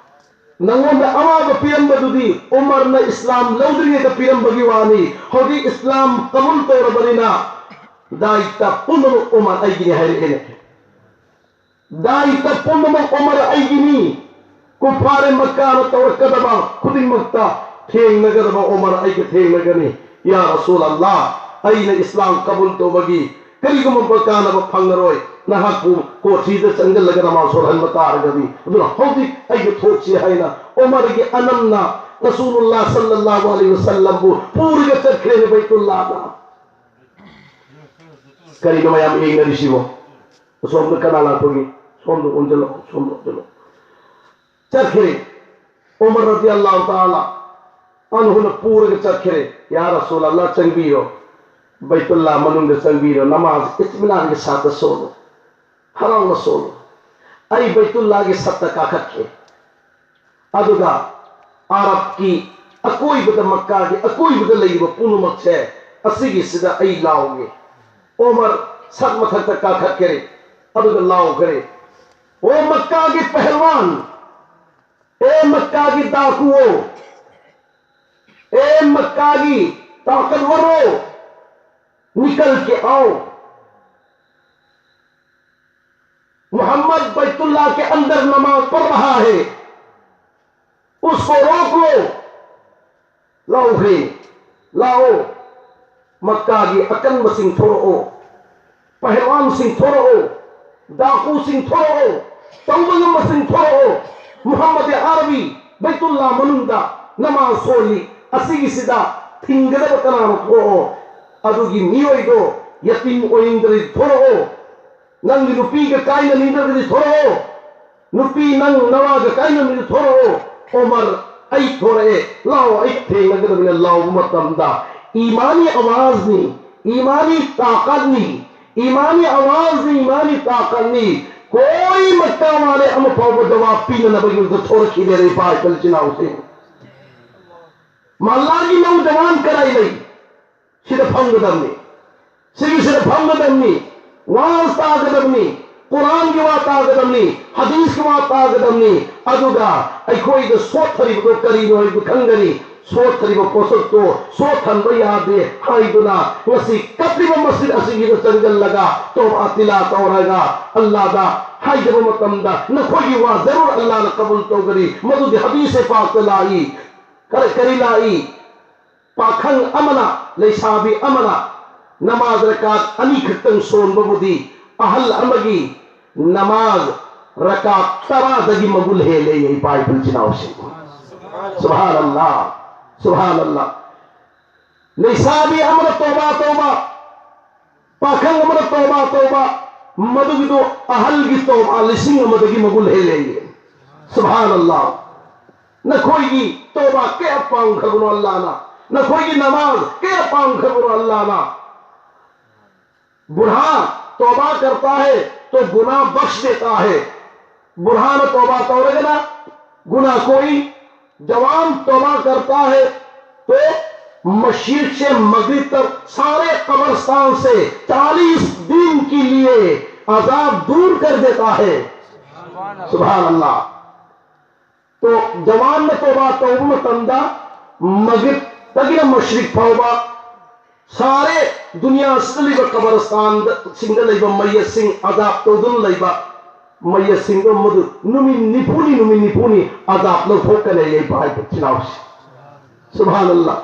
ꯅꯉꯣꯟꯗ ꯑꯋꯥꯕ ꯄꯤꯔꯝꯕꯗꯨꯗꯤ ꯎꯃꯔꯅ ꯏꯁꯂꯥꯝ ꯂꯧꯗ꯭ꯔꯤꯉꯩꯗ ꯄꯤꯔꯝꯕꯒꯤ ꯋꯥꯅꯤ, ꯍꯧꯖꯤꯛ ꯏꯁꯂꯥꯝ ꯀꯕꯨꯜ ꯇꯧꯔꯕꯅꯤꯅ ꯗꯥꯏꯇ ꯄꯨꯝꯅꯃꯛ ꯎꯃꯔ ꯑꯩꯒꯤꯅꯤ" ꯍꯥꯏꯔꯛꯑꯦꯅꯦ꯫ "ꯗꯥꯏꯇ ꯄꯨꯝꯅꯃꯛ ꯎꯃꯔ ꯑꯩꯒꯤꯅꯤ꯫ ꯀꯨꯐꯥꯔꯦ ꯃꯛꯀꯥꯅ ꯇꯧꯔꯛꯀꯗꯕ ꯈꯨꯗꯤꯡꯃꯛꯇ ꯊꯦꯡꯅꯒꯗꯕ ꯎꯃꯔ ꯑꯩꯒ ꯊꯦꯡꯅꯒꯅꯤ꯫ ꯌꯥ ꯔꯁꯨꯜ ꯑꯜꯂꯥ, ꯑꯩꯅ ꯏꯁꯂꯥꯝ ꯀꯕꯨꯜ ꯇꯧꯕꯒꯤ ꯀꯔꯤꯒꯨꯝꯕ ꯀꯥꯟꯅꯕ ꯐꯪꯉꯔꯣꯏ, ꯅꯍꯥꯛꯄꯨ ꯀꯣꯊꯤꯗ ꯆꯪꯁꯤꯜꯂꯒ ꯅꯃꯥꯖ ꯁꯣꯜꯍꯟꯕ ꯇꯥꯔꯒꯗꯤ꯫ ꯑꯗꯨꯅ ꯍꯧꯖꯤꯛ ꯑꯩꯒ ꯊꯣꯛꯁꯤ" ꯍꯥꯏꯅ ꯎꯃꯔꯒꯤ ꯑꯅꯝꯅ ꯔꯁꯨꯜꯂꯥꯍ ꯁꯜꯂꯜꯂꯥꯍꯨ ꯑꯂꯩꯍꯤ ꯋꯁꯜꯂꯝꯕꯨ ꯄꯨꯔꯒ ꯆꯠꯈ꯭ꯔꯦꯅꯦ ꯕꯩꯇꯨꯜꯂꯥꯗ꯫ ꯀꯔꯤꯅꯣ ꯃꯌꯥꯝ ꯌꯦꯡꯅꯔꯤꯁꯤꯕꯣ? ꯑꯁꯣꯝꯗ ꯀꯅꯥ ꯂꯥꯛꯄꯒꯤ? ꯁꯣꯝꯗ ꯑꯣꯟꯁꯤꯜꯂꯣ, ꯁꯣꯝꯗ ꯑꯣꯟꯁꯤꯜꯂꯣ꯫ ꯆꯠꯈ꯭ꯔꯦ꯫ ꯎꯃꯔ ꯔꯗꯤꯌꯜꯂꯥꯍꯨ ꯇꯥꯂꯥ ꯑꯟꯍꯨꯅ ꯄꯨꯔꯒ ꯆꯠꯈ꯭ꯔꯦ꯫ "ꯌꯥ ꯔꯁꯨꯜ ꯑꯜꯂꯥ, ꯆꯪꯕꯤꯔꯣ, ꯕꯩꯇꯨꯜꯂꯥ ꯃꯅꯨꯡꯗ ꯆꯪꯕꯤꯔꯣ, ꯅꯃꯥꯖ ꯏꯠꯃꯤꯅꯥꯟꯒꯤ ꯁꯥꯠꯇ ꯁꯣꯜꯂꯣ, ꯍꯔꯥꯎꯅ ꯁꯣꯜꯂꯣ꯫ ꯑꯩ ꯕꯩꯇꯨꯜꯂꯥꯒꯤ ꯁꯥꯠꯇ ꯀꯥꯈꯠꯀꯦ, ꯑꯗꯨꯒ ꯑꯔꯕꯀꯤ ꯑꯀꯣꯏꯕꯗ, ꯃꯛꯀꯥꯒꯤ ꯑꯀꯣꯏꯕꯗ ꯂꯩꯔꯤꯕ ꯄꯨꯝꯅꯃꯛꯁꯦ ꯑꯁꯤꯒꯤꯁꯤꯗ ꯑꯩ ꯂꯥꯎꯒꯦ"꯫ ꯎꯃꯔ ꯁꯥꯠ ꯃꯊꯛꯇ ꯀꯥꯈꯠꯈ꯭ꯔꯦ, ꯑꯗꯨꯒ ꯂꯥꯎꯈ꯭ꯔꯦ, "ꯑꯣ ꯃꯛꯀꯥꯒꯤ ꯄꯍꯜꯋꯥꯟ, اے مکہ کی ڈاکوؤں، اے مکہ کی طاقتوروں، نکل کے آؤ۔ محمد بیت اللہ کے اندر نماز پڑھ رہا ہے، اس کو روک لو۔ لاؤ ہے، لاؤ۔ مکہ کی اکن بسنگ تھوڑو، پہلوان سنگ تھوڑو، ڈاکو سنگ تھوڑو، توبہ سنگ تھوڑو۔ محمد عربی بیت اللہ منندا نماز سولی، اسی سدا تھنگدہ بکنام تھوڑو۔ ادو کی نیوئی دو یتیم اویندری تھوڑو۔ ꯅꯪꯒꯤ ꯅꯨꯄꯤꯒ ꯀꯥꯏꯅ ꯅꯤꯡꯗꯕꯗꯤ ꯊꯣꯔꯛꯑꯣ꯫ ꯅꯨꯄꯤ ꯅꯪ ꯅꯋꯥꯒ ꯀꯥꯏꯅ ꯅꯤꯡꯗꯕꯗꯤ ꯊꯣꯔꯛꯑꯣ꯫ ꯎꯃꯔ ꯑꯩ ꯊꯣꯔꯛꯑꯦ꯫ ꯂꯥꯛꯑꯣ ꯑꯩ ꯊꯦꯡꯅꯒꯗꯕꯅꯤ꯫ ꯂꯥꯎꯕ ꯃꯇꯝꯗ ꯏꯃꯥꯅꯤ ꯑꯋꯥꯖꯅꯤ, ꯏꯃꯥꯅꯤ ꯇꯥꯀꯠꯅꯤ, ꯏꯃꯥꯅꯤ ꯑꯋꯥꯖꯅꯤ, ꯏꯃꯥꯅꯤ ꯇꯥꯀꯠꯅꯤ꯫ ꯀꯣꯏ ꯃꯀꯥ ꯃꯥꯂꯦ ꯑꯃ ꯐꯥꯎꯕ ꯖꯋꯥꯕ ꯄꯤꯅꯅꯕꯒꯤ ꯃꯗꯨ ꯊꯣꯔꯛꯈꯤꯗꯦ꯫ ꯏꯄꯥ ꯏꯄꯜ ꯏꯆꯤꯟ ꯏꯅꯥꯎꯁꯤꯡ, ꯃꯜꯂꯥꯒꯤ ꯅꯧꯖꯋꯥꯟ ꯀꯔꯥꯏ ꯂꯩ? ꯁꯤꯗ ꯐꯝꯒꯗꯕꯅꯤ꯫ ꯁꯤꯒꯤꯁꯤꯗ ꯐꯝꯒꯗꯕꯅꯤ꯫ ꯋꯥ ꯇꯥꯒꯗꯕꯅꯤ꯫ ꯀꯨꯔꯥꯟꯒꯤ ꯋꯥ ꯇꯥꯒꯗꯕꯅꯤ꯫ ꯍꯗꯤꯁꯀꯤ ꯋꯥ ꯇꯥꯒꯗꯕꯅꯤ꯫ ꯑꯗꯨꯒ ꯑꯩꯈꯣꯏꯗ ꯁꯣꯠꯊꯔꯤꯕꯗꯣ ꯀꯔꯤꯅꯣ ꯍꯥꯏꯕꯗꯨ ꯈꯪꯒꯅꯤ꯫ ꯁꯣꯠꯊꯔꯤꯕ ꯄꯣꯠꯁꯛꯇꯣ ꯁꯣꯠꯊꯍꯟꯕ ꯌꯥꯗꯦ ꯍꯥꯏꯗꯨꯅ ꯉꯁꯤ ꯀꯠꯂꯤꯕ ꯃꯁꯖꯤꯗ ꯑꯁꯤꯒꯤꯗ ꯆꯪꯁꯤꯜꯂꯒ ꯇꯣꯕꯥ ꯇꯤꯂꯥ ꯇꯧꯔꯒ ꯑꯜꯂꯥꯗ ꯍꯥꯏꯖꯕ ꯃꯇꯝꯗ ꯅꯈꯣꯏꯒꯤ ꯋꯥ ꯖꯔꯨꯔ ꯑꯜꯂꯥꯅ ꯀꯕꯨꯜ ꯇꯧꯒꯅꯤ꯫ ꯃꯗꯨꯗꯤ ꯍꯗꯤꯁ ꯄꯥꯛꯇ ꯂꯥꯛꯏ꯫ ꯀꯔꯤ, ꯀꯔꯤ ꯂꯥꯛꯏ? ꯄꯥꯈꯪ ꯑꯃꯅ, ꯂꯩꯁꯥꯕꯤ ꯑꯃꯅ ꯅꯃꯥꯖ ꯔꯀꯥꯠ ꯑꯅꯤꯈꯛꯇꯪ ꯁꯣꯟꯕꯕꯨꯗꯤ ꯑꯍꯜ ꯑꯃꯒꯤ ꯅꯃꯥꯖ ꯔꯀꯥꯠ ꯇꯔꯥꯗꯒꯤ ꯃꯒꯨꯟ ꯍꯦꯜꯂꯦ, ꯏꯄꯥ ꯏꯄꯨ ꯏꯆꯤꯟ ꯏꯅꯥꯎꯁꯤꯡ꯫ ꯁꯨꯕꯍꯥꯅꯜꯂꯥ, ꯁꯨꯕꯍꯥꯅꯜꯂꯥ꯫ ꯂꯩꯁꯥꯕꯤ ꯑꯃꯅ ꯇꯧꯕ, ꯇꯧꯕ, ꯄꯥꯈꯪ ꯑꯃꯅ ꯇꯧꯕ, ꯇꯧꯕ, ꯃꯗꯨꯒꯤꯗꯨ ꯑꯍꯜꯒꯤ ꯇꯧꯕ ꯂꯤꯁꯤꯡ ꯑꯃꯗꯒꯤ ꯃꯒꯨꯟ ꯍꯦꯜꯂꯦ꯫ ꯁꯨꯕꯍꯥꯅꯜꯂꯥ꯫ ꯅꯈꯣꯏꯒꯤ ꯇꯧꯕ ꯀꯌꯥ ꯄꯥꯝꯈ꯭ꯔꯕꯅꯣ ꯑꯜꯂꯥꯅ? ꯅꯈꯣꯏꯒꯤ ꯅꯃꯥꯖ ꯀꯌꯥ ꯄꯥꯝꯈ꯭ꯔꯕꯅꯣ ꯑꯜꯂꯥꯅ? ꯕꯨꯔꯍꯥ ꯇꯧꯕ ꯀꯔꯇꯥ ꯍꯦ ꯇꯣ ꯒꯨꯅꯥ ꯕꯈ꯭ꯁ ꯗꯦꯇꯥ ꯍꯦ꯫ ꯕꯨꯔꯍꯥꯅ ꯇꯧꯕ ꯇꯧꯔꯒꯅ ꯒꯨꯅꯥ ꯀꯣꯏ, ꯖꯋꯥꯟ ꯇꯧꯕ ꯀꯔꯇꯥ ꯍꯦ ꯇꯣ مشرق سے مغرب تک سارے قبرستان سے چالیس دن کے لیے عذاب دور کر دیتا ہے۔ سبحان اللہ۔ ꯇꯣ-, ꯖꯋꯥꯟꯅ ꯇꯣꯕꯥ ꯇꯧꯕ ꯃꯇꯝꯗ, ꯃꯒ꯭ꯔꯤꯕꯇꯒꯤꯅ ꯃꯁ꯭ꯔꯤꯛ ꯐꯥꯎꯕ ꯁꯥꯔꯦ, ꯗꯨꯅꯤꯌꯥꯁꯤꯗ ꯂꯩꯕ ꯀꯕꯔꯁꯇꯥꯟꯁꯤꯡꯗ ꯂꯩꯕ ꯃꯌꯦꯠꯁꯤꯡ, ꯑꯖꯥꯕ ꯇꯧꯗꯨꯅ ꯂꯩꯕ ꯃꯌꯦꯠꯁꯤꯡꯗꯣ ꯃꯗꯨ ꯅꯨꯃꯤꯠ ꯅꯤꯐꯨꯅꯤ, ꯅꯨꯃꯤꯠ ꯅꯤꯐꯨꯅꯤ ꯑꯖꯥꯕ ꯂꯧꯊꯣꯛꯀꯅꯤ, ꯑꯩ ꯚꯥꯏ ꯏꯆꯤꯟ ꯏꯅꯥꯎꯁꯤ꯫ ꯁꯨꯕꯍꯥꯅꯜꯂꯥ꯫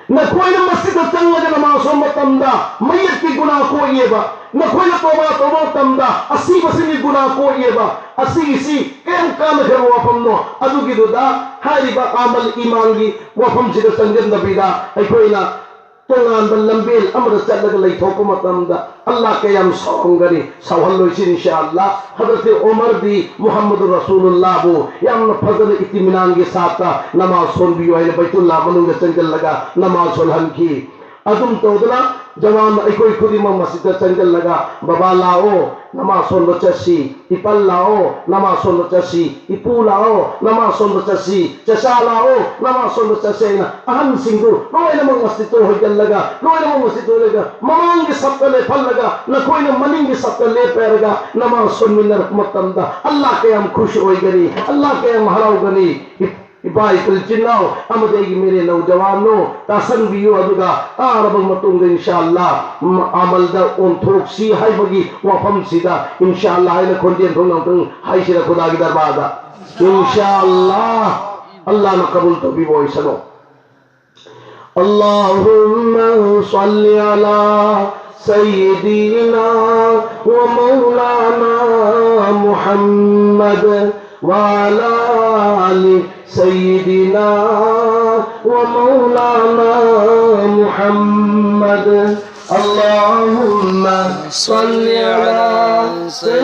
ꯅꯈꯣꯏꯅ ꯃꯁꯤꯗ ꯆꯪꯂꯒ ꯅꯃꯥꯖ ꯁꯣꯟꯕ ꯃꯇꯝꯗ ꯃꯌꯦꯠꯀꯤ ꯒꯨꯅꯥ ꯀꯣꯛꯏꯑꯕ꯫ ꯅꯈꯣꯏꯅ ꯇꯣꯕꯥ ꯇꯧꯕ ꯃꯇꯝꯗ ꯑꯁꯤꯕꯁꯤꯡꯒꯤ ꯒꯨꯅꯥ ꯀꯣꯛꯏꯑꯕ꯫ ꯑꯁꯤꯒꯤꯁꯤ ꯀꯌꯥꯝ ꯀꯥꯟꯅꯈ꯭ꯔꯕ ꯋꯥꯐꯝꯅꯣ? ꯑꯗꯨꯒꯤꯗꯨꯗ ꯍꯥꯏꯔꯤꯕ ꯑꯃꯜ ꯏꯃꯥꯟꯒꯤ ꯋꯥꯐꯝꯁꯤꯗ ꯆꯪꯁꯤꯟꯗꯕꯤꯗ ꯑꯩꯈꯣꯏꯅ ꯇꯣꯉꯥꯟꯕ ꯂꯝꯕꯦꯜ ꯑꯃꯗ ꯆꯠꯂꯒ ꯂꯩꯊꯣꯛꯄ ꯃꯇꯝꯗ ꯑꯜꯂꯥꯍ ꯀꯌꯥꯝ ꯁꯥꯎꯔꯝꯒꯅꯤ? ꯁꯥꯎꯍꯜꯂꯣꯏꯁꯤ ꯏꯟꯁꯥ ꯑꯜꯂꯥꯍ꯫ ꯍꯖꯔꯠ ꯎꯃꯔꯗꯤ ꯃꯨꯍꯝꯃꯗꯨ ꯔꯁꯨꯂꯨꯜꯂꯥꯍꯕꯨ ꯌꯥꯝꯅ ꯐꯖꯅ ꯏꯇꯤꯃꯤꯅꯥꯟꯒꯤ ꯁꯥꯠꯇ ꯅꯃꯥꯖ ꯁꯣꯟꯕꯤꯌꯨ ꯍꯥꯏꯅ ꯕꯩꯇꯨꯜꯂꯥꯍ ꯃꯅꯨꯡꯗ ꯆꯪꯁꯤꯜꯂꯒ ꯅꯃꯥꯖ ꯁꯣꯜꯍꯟꯈꯤ꯫ ꯑꯗꯨꯝ ꯇꯧꯗꯅ ꯖꯋꯥꯟ ꯑꯩꯈꯣꯏ ꯈꯨꯗꯤꯡꯃꯛ ꯃꯁꯤꯗ ꯆꯪꯁꯤꯜꯂꯒ, "ꯕꯕꯥ ꯂꯥꯛꯑꯣ, ꯅꯃꯥꯖ ꯁꯣꯟꯕ ꯆꯠꯁꯤ꯫ ꯏꯄꯜ ꯂꯥꯛꯑꯣ, ꯅꯃꯥꯖ ꯁꯣꯟꯕ ꯆꯠꯁꯤ꯫ ꯏꯄꯨ ꯂꯥꯛꯑꯣ, ꯅꯃꯥꯖ ꯁꯣꯟꯕ ꯆꯠꯁꯤ꯫ ꯆꯆꯥ ꯂꯥꯛꯑꯣ, ꯅꯃꯥꯖ ꯁꯣꯟꯕ ꯆꯠꯁꯤ" ꯍꯥꯏꯅ ꯑꯍꯟꯁꯤꯡꯗꯨ ꯂꯣꯏꯅꯃꯛ ꯃꯁꯤꯗ ꯍꯣꯏꯒꯜꯂꯒ, ꯂꯣꯏꯅꯃꯛ ꯃꯁꯤꯗ ꯍꯣꯏꯒꯜꯂꯒ, ꯃꯃꯥꯡꯒꯤ ꯁꯞꯇ ꯂꯦꯞꯍꯜꯂꯒ, ꯅꯈꯣꯏꯅ ꯃꯅꯤꯡꯒꯤ ꯁꯞꯇ ꯂꯦꯞꯄꯦꯔꯒ ꯅꯃꯥꯖ ꯁꯣꯟꯃꯤꯟꯅꯔꯛꯄ ꯃꯇꯝꯗ ꯑꯜꯂꯥꯍ ꯀꯌꯥꯝ ꯈꯨꯁ ꯑꯣꯏꯒꯅꯤ, ꯑꯜꯂꯥꯍ ꯀꯌꯥꯝ ꯍꯔꯥꯎꯒꯅꯤ꯫ ꯏꯄꯥ ꯏꯄꯨ ꯏꯆꯤꯟ ꯏꯅꯥꯎ ꯑꯃꯗꯤ ꯑꯩꯒꯤ ꯃꯦꯔꯦ ꯅꯧꯖꯋꯥꯟꯅꯣ, ꯇꯥꯁꯟꯕꯤꯌꯨ, ꯑꯗꯨꯒ ꯇꯥꯔꯕ ꯃꯇꯨꯡꯗ ꯏꯟꯁꯥ ꯑꯜꯂꯥꯍ, ꯎꯝ, ꯑꯃꯜꯗ ꯑꯣꯟꯊꯣꯛꯁꯤ ꯍꯥꯏꯕꯒꯤ ꯋꯥꯐꯝꯁꯤꯗ ꯏꯟꯁꯥ ꯑꯜꯂꯥꯍ ꯍꯥꯏꯅ ꯈꯣꯟꯖꯦꯜ ꯊꯣꯛꯅ ꯑꯃꯨꯛꯇꯪ ꯍꯥꯏꯁꯤꯔ ꯈꯨꯗꯥꯒꯤ ꯗꯔꯕꯥꯔꯗ? ꯏꯟꯁꯥ ꯑꯜꯂꯥꯍ, ꯑꯜꯂꯥꯍꯅ ꯀꯕꯨꯜ ꯇꯧꯕꯤꯕ ꯑꯣꯏꯁꯅꯨ꯫ اللهم صل على سيدنا ومولانا محمد وعلى آل سيدنا ومولانا محمد. اللهم صل على سيدنا